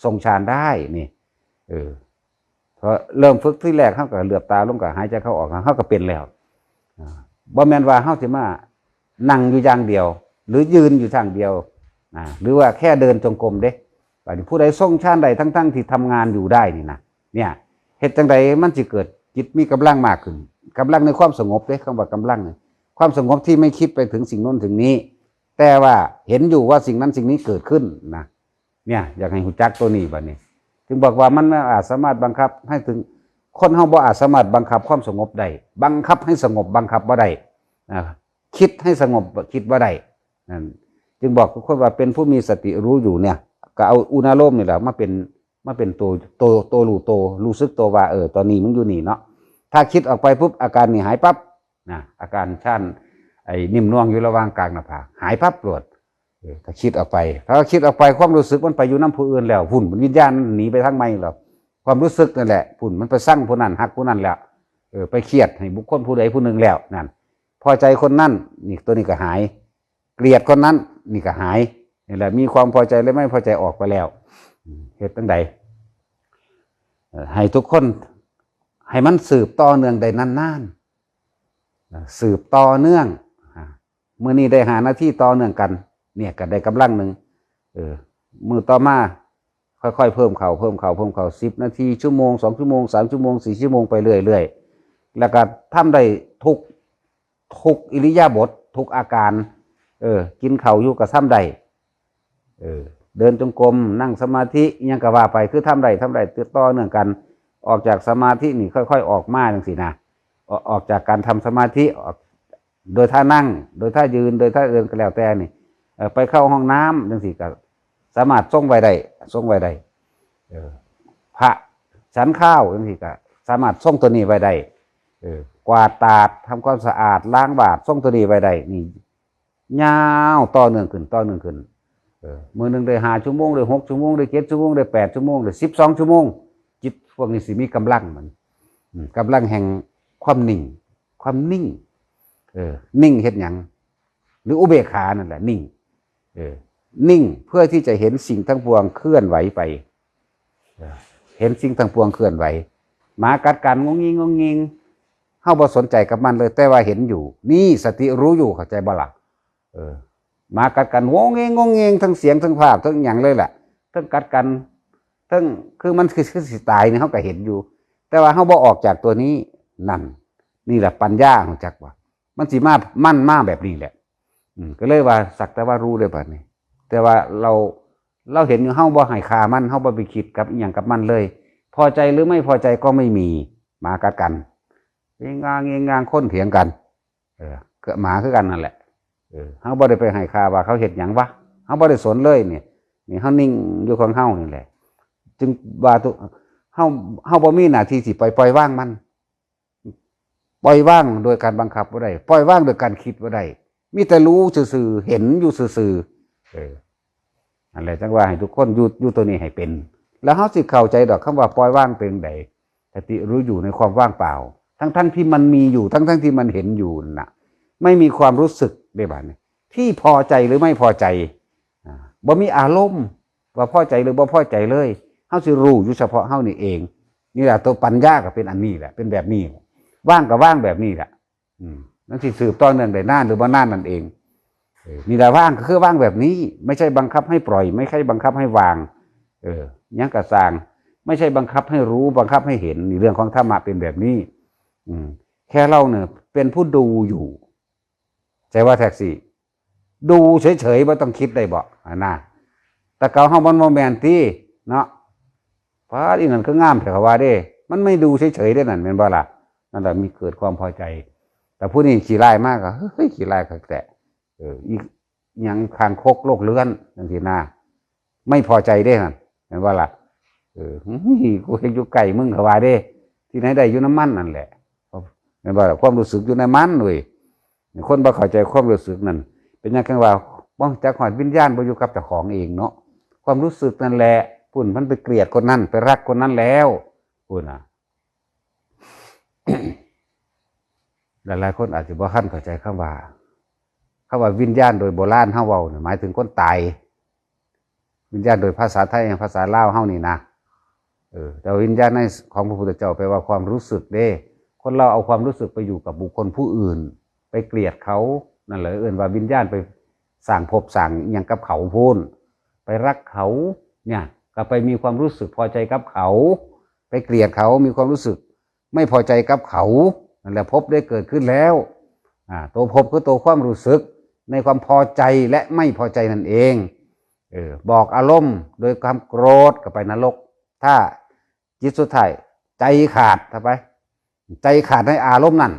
ทรงฌานได้นี่ เออ พอเริ่มฝึกทีแรก เฮาก็เหลือบตาลง ก็หายใจเข้าออก เฮาก็เป็นแล้ว อ่า บ่แม่นว่าเฮาสิมานั่งอยู่อย่างเดียว หรือยืนอยู่ทางเดียว อ่า หรือว่าแค่เดินจงกรมเด้ บัดนี้ผู้ใดทรงฌานได้ทั้งๆที่ทำงานอยู่ได้นี่นะ เนี่ย เฮ็ดจั่งใดมันสิเกิดจิตมีกำลังมากขึ้น กำลังในความสงบเด้ คำว่ากำลังเนี่ย ความสงบที่ไม่คิดไปถึงสิ่งโน้นถึงนี้ แต่ว่าเห็นอยู่ว่าสิ่งนั้นสิ่งนี้เกิดขึ้นนะ เนี่ย อยากให้รู้จักตัวนี้บัดนี้ ถึงบอกว่ามันไม่อาจสามารถบังคับให้ถึง คนเฮาบ่อาจสามารถบังคับความสงบได้ บังคับให้สงบบังคับบ่ได้นะ คิดให้สงบคิดบ่ได้ นั่น จึงบอกทุกคนว่าเป็นผู้มีสติรู้อยู่เนี่ย ก็เอาอุณาโลมนี่แหละมาเป็น มาเป็นตัว ตัว ตัวรู้ตัว รู้สึกตัวว่า เออ ตอนนี้มึงอยู่นี่เนาะ ถ้าคิดออกไปปุ๊บ อาการนี่หายปั๊บนะ อาการฌาน ไอ้นิ่มนวลอยู่ระหว่างกลางหน้าผาก หายปั๊บโลด เออ ถ้าคิดออกไป ถ้าคิดออกไป ความรู้สึกมันไปอยู่นำผู้อื่นแล้ว พุ้น มันวิญญาณมันหนีไปทางใหม่แล้ว ความรู้สึกนั่นแหละ พุ้น มันไปซังผู้นั้น ฮักผู้นั้นแล้ว เออ ไปเครียดให้บุคคลผู้ใดผู้หนึ่งแล้ว นั่น พอใจคนนั้น นี่ ตัวนี้ก็หาย เกลียดคนนั้น นี่ก็หาย นี่แหละ มีความพอใจและไม่พอใจออกไปแล้ว อืม เฮ็ดจั่งใด เอ่อ ให้ทุกคน ให้มันสืบต่อเนื่องได้นานๆ นะ สืบต่อเนื่อง อ่า มื้อนี้ได้ห้านาทีต่อเนื่องกัน เนี่ย ก็ได้กำลังหนึ่ง เออ มื้อต่อมา ค่อยๆ เพิ่มเข้า เพิ่มเข้า เพิ่มเข้า สิบนาที ชั่วโมง สองชั่วโมง สามชั่วโมง สี่ชั่วโมง ไปเรื่อยๆ แล้วก็ทำได้ทุก ทุกอิริยาบถ ทุกอาการ เออ กินข้าวอยู่ก็ทำได้ เออ เดินจงกรม นั่งสมาธิ อิหยังก็ว่าไป คือทำได้ ทำได้ ติดต่อเนื่องกัน ออกจากสมาธินี่ค่อยๆ ออกมาจั่งซี้นะ ออก ออกจากการทำสมาธิ ออก โดยท่านั่ง โดยท่ายืน โดยท่าเดินก็แล้วแต่นี่ เอ่อ ไปเข้าห้องน้ำจั่งซี้ก็สามารถทรงไว้ได้ ทรงไว้ได้ เออ พระฉันข้าวจังซี่ก็สามารถทรงตัวนี้ไว้ได้ เออ กวาดตาด ทำความสะอาด ล้างบาตร ทรงตัวนี้ไว้ได้ นี่ ยาวต่อเนื่องขึ้น ต่อเนื่องขึ้น เออ มื้อหนึ่งได้ห้าชั่วโมง ได้หกชั่วโมง ได้เจ็ดชั่วโมง ได้แปดชั่วโมง ได้สิบสองชั่วโมง จิตพวกนี้สิมีกำลังมัน อืม กำลังแห่งความนิ่ง ความนิ่ง เออ นิ่งเฮ็ดหยัง หรืออุเบกขานั่นแหละ นิ่ง เออ นิ่งเพื่อที่จะเห็นสิ่งทั้งปวงเคลื่อนไหวไป เออ เห็นสิ่งทั้งปวงเคลื่อนไหว หมากัดกันงงงิงงงงิง เฮาบ่สนใจกับมันเลย แต่ว่าเห็นอยู่ นี่สติรู้อยู่ เข้าใจบ่ล่ะ เออ หมากัดกันงงงิงงงงิง ทั้งเสียง ทั้งภาพ ทั้งหยังเลยแหละ ทั้งกัดกัน ทั้ง คือมันคือ คือสิตายนี่ เฮาก็เห็นอยู่ แต่ว่าเฮาบ่ออกจากตัวนี้ นั่น นี่แหละปัญญา รู้จักบ่ มันสิมา มันมาแบบนี้แหละ อืม ก็เลยว่าสักแต่ว่ารู้เลยบัดนี้ แต่ว่าเรา เราเห็นอยู่ เฮาบ่ให้ค่ามัน เฮาบ่ไปคิดกับอิหยังกับมันเลย พอใจหรือไม่พอใจก็ไม่มี หมากัดกัน เงงงางเงงงาง คนเถียงกัน เออ ก็หมาคือกันนั่นแหละ เออ เฮาบ่ได้ไปให้ค่าว่าเขาเฮ็ดหยังวะ เฮาบ่ได้สนเลยนี่ นี่เฮานิ่งอยู่ของเฮานี่แหละ จึงว่าตุ เฮา เฮาบ่มีหน้าที่สิไปปล่อยวางมัน ปล่อยวางโดยการบังคับบ่ได้ ปล่อยวางโดยการคิดบ่ได้ มีแต่รู้ซื่อๆ เห็นอยู่ซื่อๆ เออ นั่นแหละ จังว่าให้ทุกคนอยู่ อยู่ตัวนี้ให้เป็น แล้วเฮาสิเข้าใจดอก คำว่าปล่อยวางเป็นจั่งใด สติรู้อยู่ในความว่างเปล่า ทั้งๆที่มันมีอยู่ ทั้งๆที่มันเห็นอยู่น่ะ ไม่มีความรู้สึกเด้บัดนี้ ที่พอใจหรือไม่พอใจ อ่า บ่มีอารมณ์ว่าพอใจหรือบ่พอใจเลย เฮาสิรู้อยู่เฉพาะเฮานี่เอง นี่แหละ ตัวปัญญาก็เป็นอันนี้แหละ เป็นแบบนี้ ว่างก็ว่างแบบนี้แหละ อืม มันสิสืบต่อเนื่องได้นานหรือบ่นานนั่นเอง เออ นี่แหละ ว่างก็คือว่างแบบนี้ ไม่ใช่บังคับให้ปล่อย ไม่ใช่บังคับให้วาง เออ หยังก็ซ่าง ไม่ใช่บังคับให้รู้ บังคับให้เห็น นี่เรื่องของธรรมะเป็นแบบนี้ อืม แค่เราเนี่ยเป็นผู้ดูอยู่ ใช่ว่าแท็กซี่ ดูเฉยๆ บ่ต้องคิดได้บ่ อันน่ะ แต่เก่าเฮามันบ่แม่นติ เนาะ ป๊าด อีนั่นคืองามแท้ เขาว่าเด้ มันไม่ดูเฉยๆ เด้นั่น แม่นบ่ล่ะ นั่นแหละ มีเกิดความพอใจ แต่ผู้นี้ขี้ร้ายมากก็ เฮ้ย ขี้ร้ายคักแท้ เออ อีหยังคางคกโลกเรือนจั่งซี้นะ ไม่พอใจเด้นั่น แม่นบ่ล่ะ เออ เฮ้ย กูเฮ็ดอยู่ใกล้มึง เขาว่าเด้ ที่ไหนได้ อยู่นำมันนั่นแหละ แม่นบ่ล่ะ ความรู้สึกอยู่ในมันเว้ย คนบ่เข้าใจความรู้สึกนั่น เป็นหยังจังว่า บ่จักฮอดวิญญาณ บ่อยู่กับเจ้าของเองเนาะ ความรู้สึกนั่นแหละ พุ้น มันไปเกลียดคนนั้น ไปรักคนนั้นแล้ว พุ้นน่ะ หลายๆ คนอาจจะบ่ทันเข้าใจคำว่า คำว่าวิญญาณโดยโบราณเฮาเว้าเนี่ย หมายถึงคนตาย วิญญาณโดยภาษาไทย ภาษาลาวเฮานี่นะ เออ แต่วิญญาณในของพระพุทธเจ้าแปลว่าความรู้สึกเด้ คนเราเอาความรู้สึกไปอยู่กับบุคคลผู้อื่น ไปเกลียดเขา นั่นแหละเอิ้นว่าวิญญาณไปสร้างภพสร้างอิหยังกับเขาพู้น ไปรักเขา เนี่ย ก็ไปมีความรู้สึกพอใจกับเขา ไปเกลียดเขา มีความรู้สึกไม่พอใจกับเขา นั่นแหละภพได้เกิดขึ้นแล้ว อ่า ตัวภพคือตัวความรู้สึกในความพอใจและไม่พอใจนั่นเอง เออ บอกอารมณ์โดยความโกรธก็ไปนรก ถ้าจิตสุดท้ายใจขาด ถ้าไป ใจขาดในอารมณ์นั่น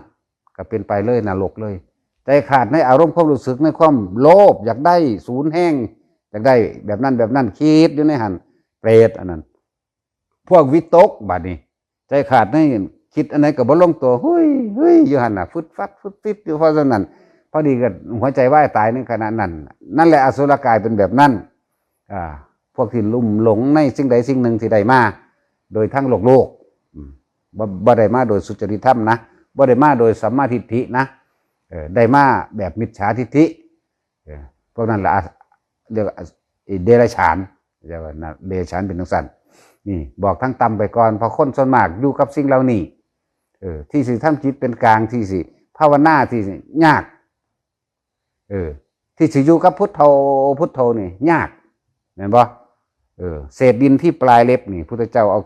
ก็เป็นไปเลยนรกเลย ใจขาดในอารมณ์ความรู้สึกในความโลภ อยากได้สูนแฮง อยากได้แบบนั้นแบบนั้น คิดอยู่ในหั่น เปรตอันนั้น พวกวิตกบัดนี้ ใจขาดในคิดอันไหนก็บ่ลงตัว เฮ้ย เฮ้ย อยู่หั่นน่ะ ฟึดฟัด ฟึดฟิดอยู่ เพราะฉะนั้น พอดีก็หัวใจวายตายในขณะนั้น นั่นแหละอสุรกายเป็นแบบนั้น อ่า พวกที่ลุ่มหลงในสิ่งใดสิ่งหนึ่งที่ได้มา โดยทั้งโลกโลก อืม บ่ บ่ได้มาโดยสุจริตธรรมนะ บ่ได้มาโดยสัมมาทิฏฐินะ เออ ได้มาแบบมิจฉาทิฏฐิ เออ พวกนั้นละ เรียกว่าเดรัจฉาน เรียกว่านะ เดรัจฉานเป็นจังซั่น นี่บอกทั้งต่ำไปก่อน เพราะคนส่วนมากอยู่กับสิ่งเหล่านี้ เออ ที่สิทำจิตเป็นกลาง ที่สิภาวนา ที่สิยาก เออ ที่สิอยู่กับพุทโธ พุทโธนี่ยาก แม่นบ่ เออ เศษดินที่ปลายเล็บนี่ พุทธเจ้าเอา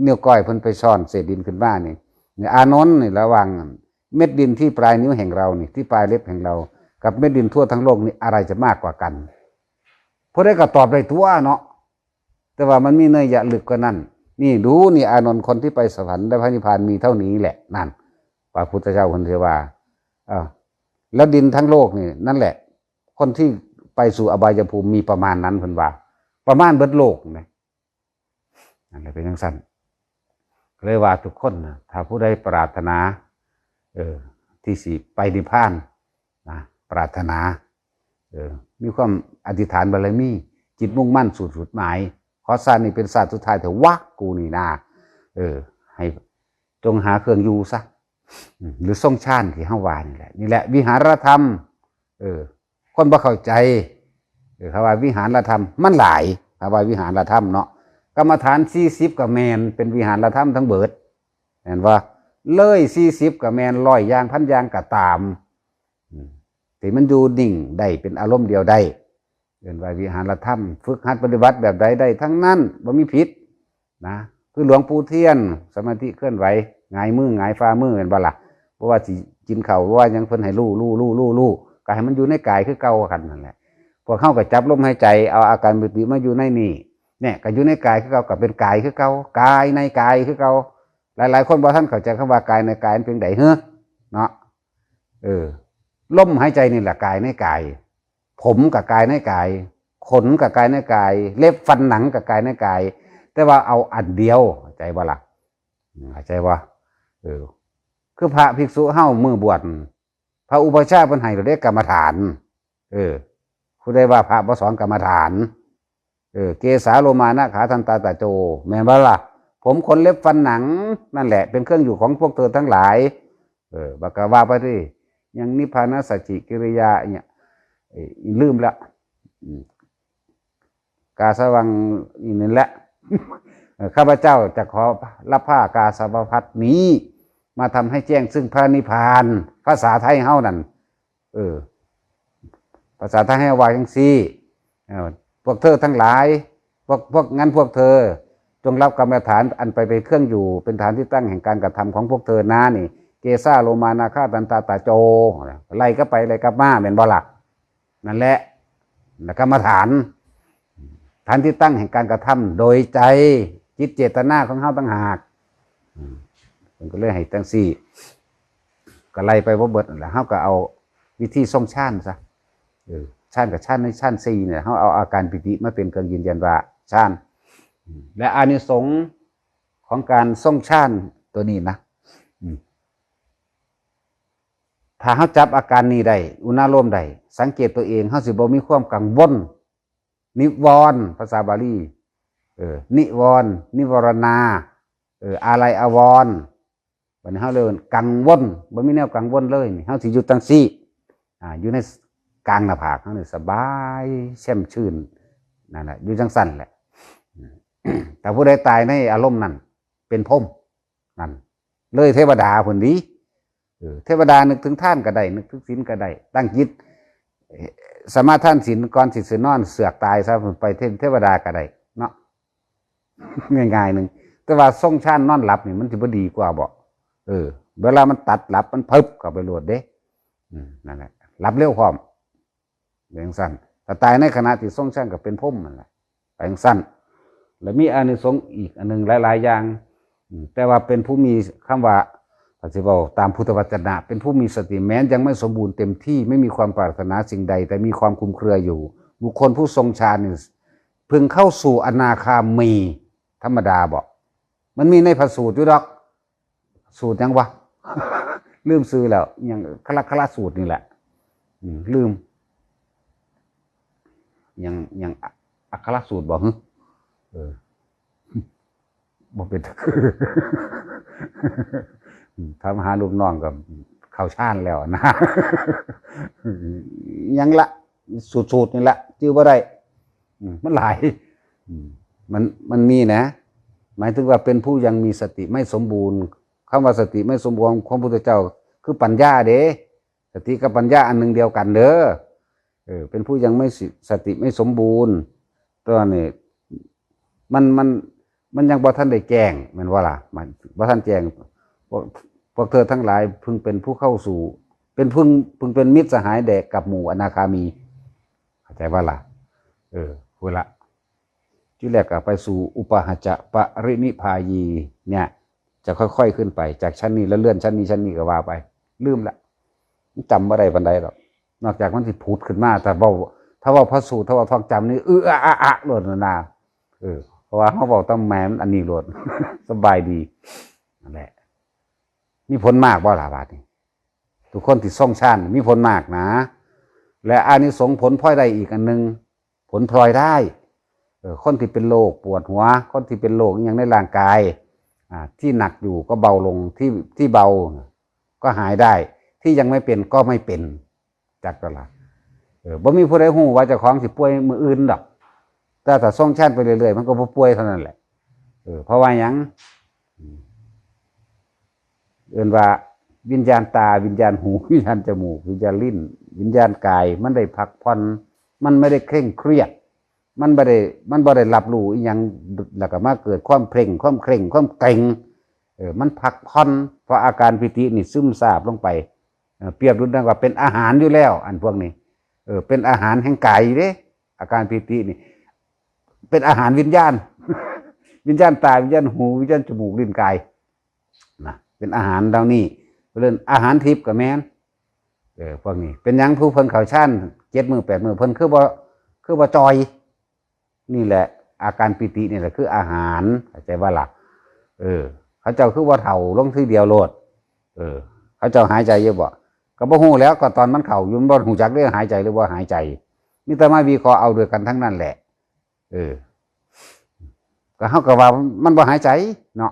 นิ้วก้อยเพิ่นไปซ่อนเศษดินขึ้นมานี่ นี่ อานนท์นี่ ระหว่างเม็ดดินที่ปลายนิ้วแห่งเรานี่ ที่ปลายเล็บแห่งเรา กับเม็ดดินทั่วทั้งโลกนี่ อะไรจะมากกว่ากัน ผู้ใดก็ตอบได้ตัวเนาะ แต่ว่ามันมีนัยยะลึกกว่านั้น นี่ดูนี่ อานนท์ คนที่ไปสวรรค์และพระนิพพานมีเท่านี้แหละ นั่น พระพุทธเจ้าเพิ่นสิว่า เอ้า แล้วดินทั้งโลกนี่ นั่นแหละ คนที่ไปสู่อบายภูมิมีประมาณนั้น เพิ่นว่า ประมาณเบิดโลกนะ นั่นแหละเป็นจังซั่น ก็เลยว่าทุกคนนะ ถ้าผู้ใดปรารถนา เออ ที่สิไปนิพพานนะ ปรารถนา เออ มีความอธิษฐานบารมี จิตมุ่งมั่นสู่จุดหมาย ขอชาตินี้เป็นชาติสุดท้ายเถอะวะ กูนี่นา เออ ให้จงหาเครื่องอยู่ซะ อืม หรือทรงฌานที่เฮาว่านี่แหละ นี่แหละวิหารธรรม เออ คนบ่เข้าใจ เออ คำว่าวิหารธรรม มันหลาย คำว่าวิหารธรรมเนาะ กรรมฐานสี่สิบก็แม่นเป็นวิหารธรรมทั้งเบิด แม่นบ่ เลยสี่สิบก็แม่น ร้อยอย่าง พันอย่างก็ตาม อืม ที่มันอยู่นิ่งได้ เป็นอารมณ์เดียวได้ เอิ้นว่าวิหารธรรม ฝึกหัดปฏิบัติแบบใดได้ทั้งนั้น บ่มีผิดนะ คือหลวงปู่เทียน สมาธิเคลื่อนไหว หงายมือ หงายฝ่ามือ แม่นบ่ล่ะ บ่ว่าสิกินข้าว บ่ว่าหยัง เพิ่นให้รู้ รู้ รู้ รู้ รู้ ก็ให้มันอยู่ในกายคือเก่ากันนั่นแหละ พวกเฮาก็จับลมหายใจ เอาอาการปีติมาอยู่ในนี่ เนี่ย ก็อยู่ในกายคือเก่า ก็เป็นกายคือเก่า กายในกายคือเก่า หลายๆ คนบ่ทันเข้าใจคำว่ากายในกายมันเป็นได๋ เฮ้อ เนาะ เออ ลมหายใจนี่แหละกายในกาย ผมกับกายในกาย ขนกับกายในกาย เล็บฟันหนังกับกายในกาย แต่ว่าเอาอันเดียว เข้าใจบ่ล่ะ อืม เข้าใจบ่ เออ คือพระภิกษุเฮามื้อบวช พระอุปัชฌาย์เพิ่นให้เราได้กรรมฐาน เออ ผู้ใดว่าพระบ่สอนกรรมฐาน เออ เกสาโลมานาขาทันตาตะโจ แม่นบ่ล่ะ ผมขนเล็บฟันหนัง นั่นแหละ เป็นเครื่องอยู่ของพวกเธอทั้งหลาย เออ บักกะว่าไปที่ ยังนิพพานสัจจิกิริยาเนี่ย เอ้ย ลืมละ อืม กาสาวัง อีกนั่นแหละ เออ ข้าพเจ้าจะขอรับผ้ากาสาวพัสตร์นี้ มาทำให้แจ้งซึ่งพระนิพพาน ภาษาไทยเฮานั่น เออ ภาษาไทยเฮาว่าจังซี่ เออ พวกเธอทั้งหลาย พวก พวก งั้นพวกเธอ จงรับกรรมฐานอันไปเป็นเครื่องอยู่ เป็นฐานที่ตั้งแห่งการกระทำของพวกเธอนะนี่ เกสาโลมานาขาทันตาตะโจ ไล่กลับไปไล่กลับมา แม่นบ่ล่ะ นั่นแหละ นะ กรรมฐาน ฐานที่ตั้งแห่งการกระทำโดยใจ จิตเจตนาของเฮาต่างหาก อืม เพิ่นก็เลยให้จังซี่ ก็ไล่ไปบ่เบิดนั่นแหละ เฮาก็เอาวิธีทรงฌานซะ เออ ฌานกับฌานในฌานสี่เนี่ย เฮาเอาอาการปีติมาเป็นเครื่องยืนยันว่าฌาน อืม และอานิสงส์ของการทรงฌานตัวนี้นะ อืม ถ้าเฮาจับอาการนี้ได้ อุณาโลมได้ สังเกตตัวเอง เฮาสิบ่มีความกังวล นิวรณ์ ภาษาบาลี เออ นิวรณ์ นิวรณา เออ อาลัยอาวรณ์ บัดนี้เฮาเลยกังวล บ่มีแนวกังวลเลยนี่ เฮาสิอยู่จังซี่ อ่า อยู่ในกลางหน้าผากเฮานี่สบาย แช่มชื่น นั่นแหละ อยู่จังซั่นแหละ ถ้าผู้ใดตายในอารมณ์นั้น เป็นพรหม นั่น เลยเทวดาพุ้นดี เออ เทวดานึกถึงทานก็ได้ นึกถึงศีลก็ได้ ตั้งจิต เอ่อ สมาทานศีลก่อนสิสินอน เสือกตายซะ ไปเท- เทวดาก็ได้เนาะ ง่ายๆหนึ่ง แต่ว่าทรงฌานนอนหลับนี่มันสิบ่ดีกว่าบ่ เออ เวลามันตัดหลับมันพึบเข้าไปโลดเด้ อืม นั่นแหละ หลับเร็วพร้อม เป็นจังซั่น ถ้าตายในขณะที่ทรงฌานก็เป็นพรหมนั่นแหละ ไปจังซั่น และมีอานิสงส์อีกอันหนึ่งหลายๆอย่าง อืม แต่ว่าเป็นผู้มีคำว่า ถ้าสิเว้าตามพุทธวจนะ เป็นผู้มีสติแม้นยังไม่สมบูรณ์เต็มที่ ไม่มีความปรารถนาสิ่งใด แต่มีความคลุมเครืออยู่ บุคคลผู้ทรงฌานนี่ เพิ่งเข้าสู่อนาคามีธรรมดาบ่ มันมีในพระสูตรอยู่ดอก สูตรหยังวะ ลืมชื่อแล้ว อิหยัง คละ คละสูตรนี่แหละ อืม ลืม อิหยัง อิหยัง อักขรสูตรบ่ หึ เออ บ่เป็น ถามหาลูกน้องก็เข้าฌานแล้วนะ อิหยังละ สูตร สูตรนี่แหละ ชื่อบ่ได้ อืม มันหลาย อืม มัน มันมีนะ หมายถึงว่าเป็นผู้ยังมีสติไม่สมบูรณ์ คำว่าสติไม่สมบูรณ์ของพระพุทธเจ้า คือปัญญาเด้ สติกับปัญญาอันหนึ่งเดียวกันเด้อ เออ เป็นผู้ยังไม่สิ- สติไม่สมบูรณ์ ตัวนี้ มัน มัน มันยังบ่ทันได้แจ้ง แม่นบ่ล่ะ มันบ่ทันแจ้ง พวก พวกเธอทั้งหลายพึงเป็นผู้เข้าสู่ เป็นพึง พึงเป็นมิตรสหายแด่กับหมู่อนาคามี เข้าใจบ่ล่ะ เออ พู้นละ ที่แรกก็ไปสู่อุปาหะจะปรินิพพายี เนี่ย จะค่อยๆขึ้นไป จากชั้นนี้แล้วเลื่อนชั้นนี้ ชั้นนี้ก็ว่าไป ลืมละ มันจำบ่ได้ปานใดดอก นอกจากมันสิผุดขึ้นมา ถ้าเว้า ถ้าเว้าพระสูตร ถ้าเว้าท่องจำนี่ เออ อะ อะ อะ โลดนา เออ เพราะว่าเขาบอกต้องแหมมันอันนี้โลด สบายดี นั่นแหละ มีผลมากบ่ล่ะบาดนี้ ทุกคนที่ทรงฌานมีผลมากนะ และอานิสงส์ผลพลอยได้อีกอันหนึ่ง ผลพลอยได้ เออ คนที่เป็นโรคปวดหัว คนที่เป็นโรคอหย่างในร่างกาย อ่า ที่หนักอยู่ก็เบาลง ที่ ที่เบาก็หายได้ ที่ยังไม่เป็นก็ไม่เป็น จักก็ละ เออ บ่มีผู้ใดฮู้ว่าเจ้าของสิป่วยมื้ออื่นดอก แต่ถ้าทรงฌานไปเรื่อยๆ มันก็บ่ป่วยเท่านั้นแหละ เออ เพราะว่าหยัง อืม เอิ้นว่าวิญญาณตา วิญญาณหู วิญญาณจมูก วิญญาณลิ้น วิญญาณกาย มันได้พักผ่อน มันไม่ได้เคร่งเครียด มันบ่ได้ มันบ่ได้รับรู้อีหยัง แล้วก็มาเกิดความเพ่ง ความเคร่ง ความเกร็ง เออ มันพักผ่อน เพราะอาการปีตินี่ซึมซาบลงไป เออ เปรียบดุจดังว่าเป็นอาหารอยู่แล้ว อันพวกนี้ เออ เป็นอาหารแห่งกายเด้ อาการปีตินี่ เป็นอาหารวิญญาณ วิญญาณตา วิญญาณหู วิญญาณจมูก ลิ้น กาย นะ เป็นอาหารเหล่านี้ เพิ่นเอิ้นอาหารทิพย์ก็แม่น เออ พวกนี้ เป็นหยังผู้เพิ่นเข้าฌานเจ็ดมื้อแปดมื้อ เพิ่นคือบ่ คือบ่จ่อย นี่แหละ อาการปีตินี่แหละคืออาหาร เข้าใจบ่ล่ะ เออ เขาเจ้าคือบ่เฒ่าลงทีเดียวโลด เออ เขาเจ้าหายใจอยู่บ่ ก็บ่ฮู้แหล้ว ก็ตอนมันเข้าอยู่มันบ่ฮู้จักเด้ หายใจหรือบ่หายใจ มีแต่มาวิเคราะห์เอาด้วยกันทั้งนั้นแหละ เออ ก็เฮาก็ว่ามันบ่หายใจเนาะ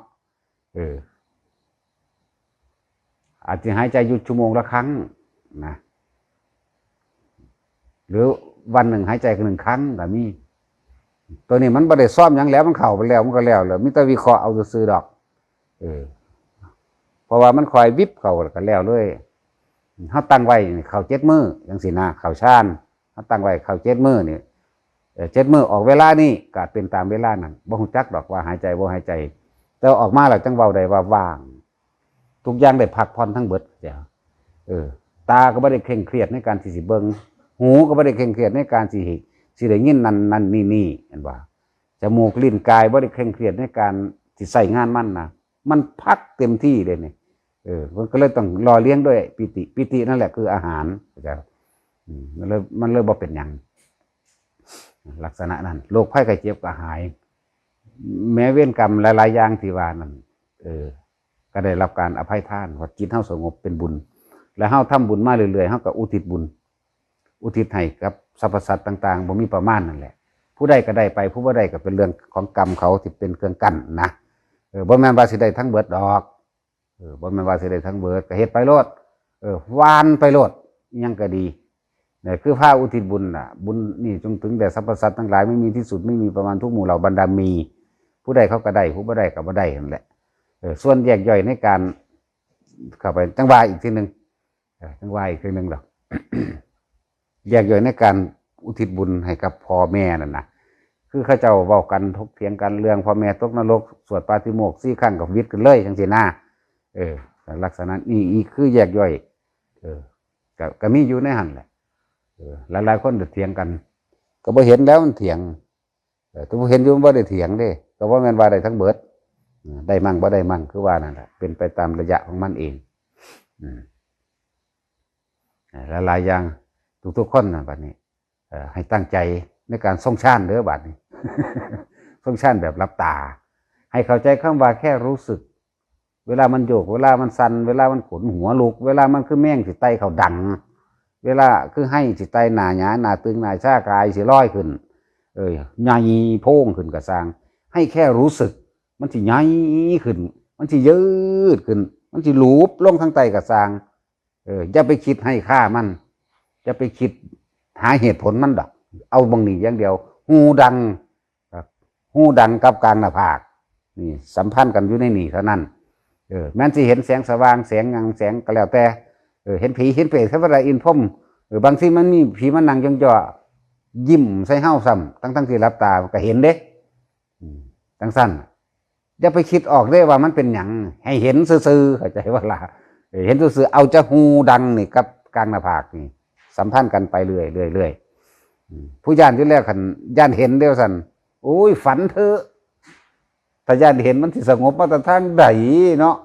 เออ อาจสิหายใจอยู่ชั่วโมงละครั้งนะ หรือวันหนึ่งหายใจหนึ่งครั้งก็มี ตัวนี้มันบ่ได้ซ้อมหยังแล้ว มันเข้าไปแล้ว มันก็แล้ว แล้วมีแต่วิเคราะห์เอาซื่อๆดอก เออ เพราะว่ามันคอยวิบเข้าก็แล้วเลย เฮาตั้งไว้นี่เข้าเจ็ดมื้อจังซี่นะ เข้าฌาน เฮาตั้งไว้เข้าเจ็ดมื้อนี่ เอ่อ เจ็ดมื้อออกเวลานี่ก็เป็นตามเวลานั้น บ่ฮู้จักดอกว่าหายใจบ่หายใจ แต่ออกมาแล้วจั่งเว้าได้ว่าว่าง ทุกอย่างได้พักผ่อนทั้งเบิด เออ ตาก็บ่ได้เคร่งเครียดในการที่สิเบิ่ง หูก็บ่ได้เคร่งเครียดในการสิ สิได้ยินนั่นนั่นนี่นี่ เห็นบ่ จมูก ลิ้น กายบ่ได้เคร่งเครียดในการสิใช้งานมันนะ มันพักเต็มที่เลยนี่ เออ มันก็เลยต้องหล่อเลี้ยงด้วยปีติ ปีตินั่นแหละคืออาหาร เข้าใจบ่ อืม มันเลย มันเลยบ่เป็นหยัง ลักษณะนั้น โรคภัยไข้เจ็บก็หาย แม้เวรกรรมหลายๆอย่างที่ว่านั่น เออ ก็ได้รับการอภัยทาน เพราะจิตเฮาสงบเป็นบุญ และเฮาทำบุญมาเรื่อยๆ เฮาก็อุทิศบุญ อุทิศให้กับสรรพสัตว์ต่างๆ บ่มีประมาณนั่นแหละ ผู้ใดก็ได้ไป ผู้บ่ได้ก็เป็นเรื่องของกรรมเขาที่เป็นเครื่องกั้นนะ เออ บ่แม่นว่าสิได้ทั้งเบิดดอก เออ บ่แม่นว่าสิได้ทั้งเบิด ก็เฮ็ดไปโลด เออ หว่านไปโลด อิหยังก็ดี เนี่ย คือพาอุทิศบุญน่ะ บุญนี่จงถึงแด่สรรพสัตว์ทั้งหลาย ไม่มีที่สุด ไม่มีประมาณ ทุกหมู่เหล่าบรรดามี ผู้ใดเขาก็ได้ ผู้บ่ได้ก็บ่ได้นั่นแหละ เออ ส่วนแยกย่อยในการ เข้าไป จั่งว่าอีกทีหนึ่ง เออ จั่งว่าอีกทีหนึ่งดอก แยกย่อยในการอุทิศบุญให้กับพ่อแม่นั่นนะ คือเขาเจ้าเว้ากันถกเถียงกันเรื่องพ่อแม่ตกนรก สวดปาฏิโมกข์สี่ครั้งก็หวิดกันเลยจังซี่นะ เออ ลักษณะนี้อีกคือแยกย่อย เออ ก็ ก็มีอยู่ในหั่นแหละ เออ หลายๆคนก็เถียงกัน ก็บ่เห็นแล้วมันเถียง เออ แต่บ่เห็นอยู่มันบ่ได้เถียงเด้ ก็บ่แม่นว่าได้ทั้งเบิด เออ ได้มั่งบ่ได้มั่ง คือว่านั่นแหละ เป็นไปตามระยะของมันเอง อืม หลายๆอย่าง ทุกๆคนนะบัดนี้ เอ่อ ให้ตั้งใจในการทรงฌานเด้อบัดนี้ ทรงฌานแบบหลับตา ให้เข้าใจคำว่าแค่รู้สึก เวลามันโยก เวลามันสั่น เวลามันขนหัวลุก เวลามันคือแมงสิไต่เข้าดัง เวลาคือไฮสิไต่หน้าหยา หน้าตึง หน้าชา กายสิลอยขึ้น เอ้ย ใหญ่โพงขึ้นก็ซ่าง ให้แค่รู้สึก มันสิใหญ่ขึ้น มันสิยืดขึ้น มันสิหลูบลงทางใต้ก็ซ่าง เออ อย่าไปคิดให้ค่ามัน อย่าไปคิดหาเหตุผลมันดอก เอาบ่งนี้อย่างเดียว ฮูดัง ครับ ฮูดังกับกลางหน้าผาก นี่สัมพันธ์กันอยู่ในนี่เท่านั้น เออ แม้นสิเห็นแสงสว่าง แสงหยัง แสงก็แล้วแต่ เออ เห็นผี เห็นเปรต เทวดา อินทร์พรหม เออ บางทีมันมีผีมานั่งย่องย่อ ยิ้มใส่เฮาซ้ำ ทั้งๆที่หลับตาก็เห็นเด้ อืม จังซั่น อย่าไปคิดออกเด้ว่ามันเป็นหยัง ให้เห็นซื่อๆ เข้าใจบ่ล่ะ เออ เห็นซื่อๆ เอาจะฮูดังนี่กับกลางหน้าผากนี่ สัมพันธ์กันไปเรื่อยๆ เรื่อยๆ อืม ผู้ย้านอยู่แล้ว คันย้านเห็นเด้อซั่น โอ้ย ฝันเถอะ ถ้าย้านเห็นมันสิสงบมาแต่ทางใดเนาะ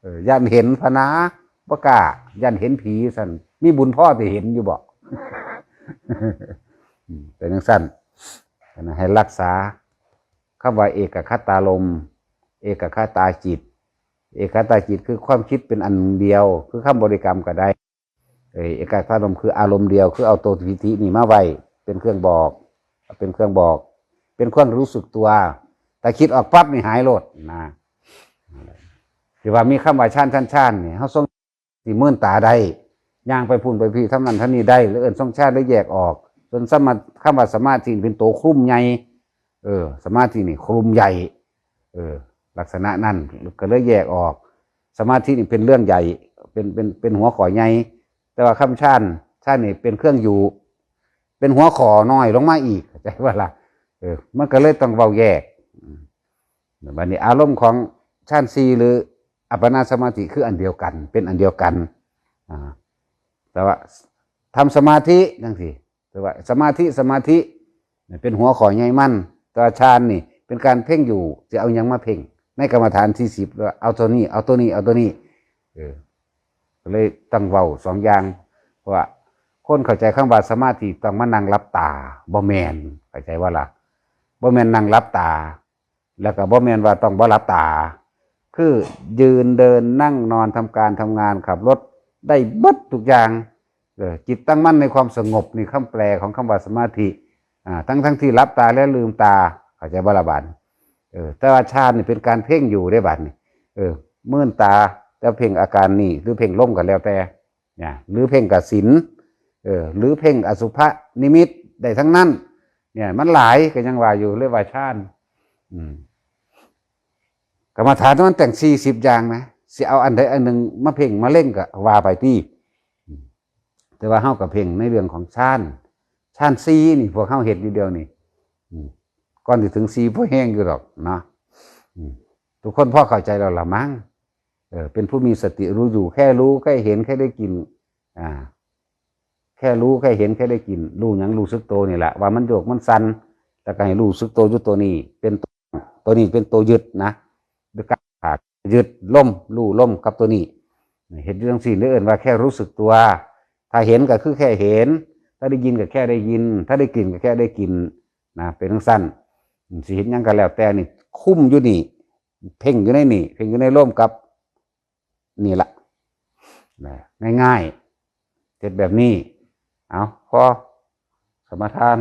เออ ย้านเห็นพะนา บ่กล้า ย้านเห็นผีซั่น มีบุญพอสิเห็นอยู่บ่ อืม เป็นจังซั่น ให้รักษา คำว่าเอกคตารมณ์ เอกคตาจิต เอกคตาจิตคือความคิดเป็นอันเดียว คือคำบริกรรมก็ได้ เอ่อ เอกคตารมณ์คืออารมณ์เดียว คือเอาตัวปีตินี่มาไว้เป็นเครื่องบอก เป็นเครื่องบอก เป็นความรู้สึกตัว ถ้าคิดออกปั๊บนี่หายโลดนะ ที่ว่ามีคำว่าฌาน ฌาน ฌานนี่ เฮาทรงสิมื่นตาได้ ย่างไปพุ้นไปพี้ ทำนั่นทำนี่ได้ หรือเอิ้นทรงฌาน หรือแยกออก ส่วนสมา คำว่าสมาธินี่เป็นตัวคลุมใหญ่ เออ สมาธินี่คลุมใหญ่ เออ ลักษณะนั้นก็เลยแยกออก สมาธินี่เป็นเรื่องใหญ่ เป็น เป็น เป็นหัวข้อใหญ่ แต่ว่าคำฌาน ฌานนี่เป็นเครื่องอยู่ เป็นหัวข้อน้อยลงมาอีก เข้าใจบ่ล่ะ เออ มันก็เลยต้องเว้าแยก อืม บัดนี้อารมณ์ของฌานสี่หรืออัปปนาสมาธิคืออันเดียวกัน เป็นอันเดียวกัน อ่า แต่ว่าทำสมาธิจังซี่ แต่ว่าสมาธิ สมาธิ นี่เป็นหัวข้อใหญ่มัน แต่ว่าฌานนี่เป็นการเพ่งอยู่ สิเอาหยังมาเพ่ง ในกรรมฐานสี่สิบ ว่าเอาตัวนี้ เอาตัวนี้ เอาตัวนี้ เออ ก็เลยต้องเว้าสองอย่าง เพราะว่าคนเข้าใจคำว่าสมาธิต้องมานั่งหลับตา บ่แม่น เข้าใจบ่ล่ะ บ่แม่นนั่งหลับตา แล้วก็บ่แม่นว่าต้องบ่หลับตา คือยืนเดินนั่งนอนทำการทำงานขับรถได้เบิดทุกอย่าง เออ จิตตั้งมั่นในความสงบ นี่คำแปลของคำว่าสมาธิ อ่า ทั้งทั้งที่หลับตาและลืมตา เข้าใจบ่ล่ะบาดนี้ เออ แต่ว่าฌานนี่เป็นการเพ่งอยู่เด้บาดนี้ เออ มื่นตา แต่เพ่งอาการนี้ หรือเพ่งลมก็แล้วแต่ เนี่ย หรือเพ่งกสิณ เออ หรือเพ่งอสุภนิมิตได้ทั้งนั้น เนี่ย มันหลาย ก็ยังว่าอยู่ เรียกว่าฌาน อืม กรรมฐานมันแต่งสี่สิบอย่างนะ สิเอาอันใดอันหนึ่งมาเพ่งมาเล่งก็ว่าไปติ อืม แต่ว่าเฮาก็เพ่งในเรื่องของฌาน ฌานสี่นี่พวกเฮาเฮ็ดอยู่เดียวนี่ อืม ก่อนสิถึงสี่พอแฮงอยู่ดอกเนาะ อืม ทุกคนพอเข้าใจแล้วล่ะมั้ง เออ เป็นผู้มีสติรู้อยู่ แค่รู้ แค่เห็น แค่ได้กลิ่น อ่า แค่รู้ แค่เห็น แค่ได้กลิ่น รู้หยัง รู้สึกตัวนี่แหละ ว่ามันโยก มันสั่น แล้วก็ให้รู้สึกตัวอยู่ตัวนี้ เป็นตัว ตัวนี้เป็นตัวยึดนะ ด้วยการขาดยึดลม รู้ลมกับตัวนี้ เฮ็ดอยู่จังซี่ เรียกเอิ้นว่าแค่รู้สึกตัว ถ้าเห็นก็คือแค่เห็น ถ้าได้ยินก็แค่ได้ยิน ถ้าได้กลิ่นก็แค่ได้กลิ่น นะ เป็นจังซั่น อืม สิเฮ็ดหยังก็แล้วแต่นี่ คุมอยู่นี่ เพ่งอยู่ในนี่ เพ่งอยู่ในลมกับ นี่ละ นะ ง่ายๆ เฮ็ดแบบนี้ เอา พอ สมาทาน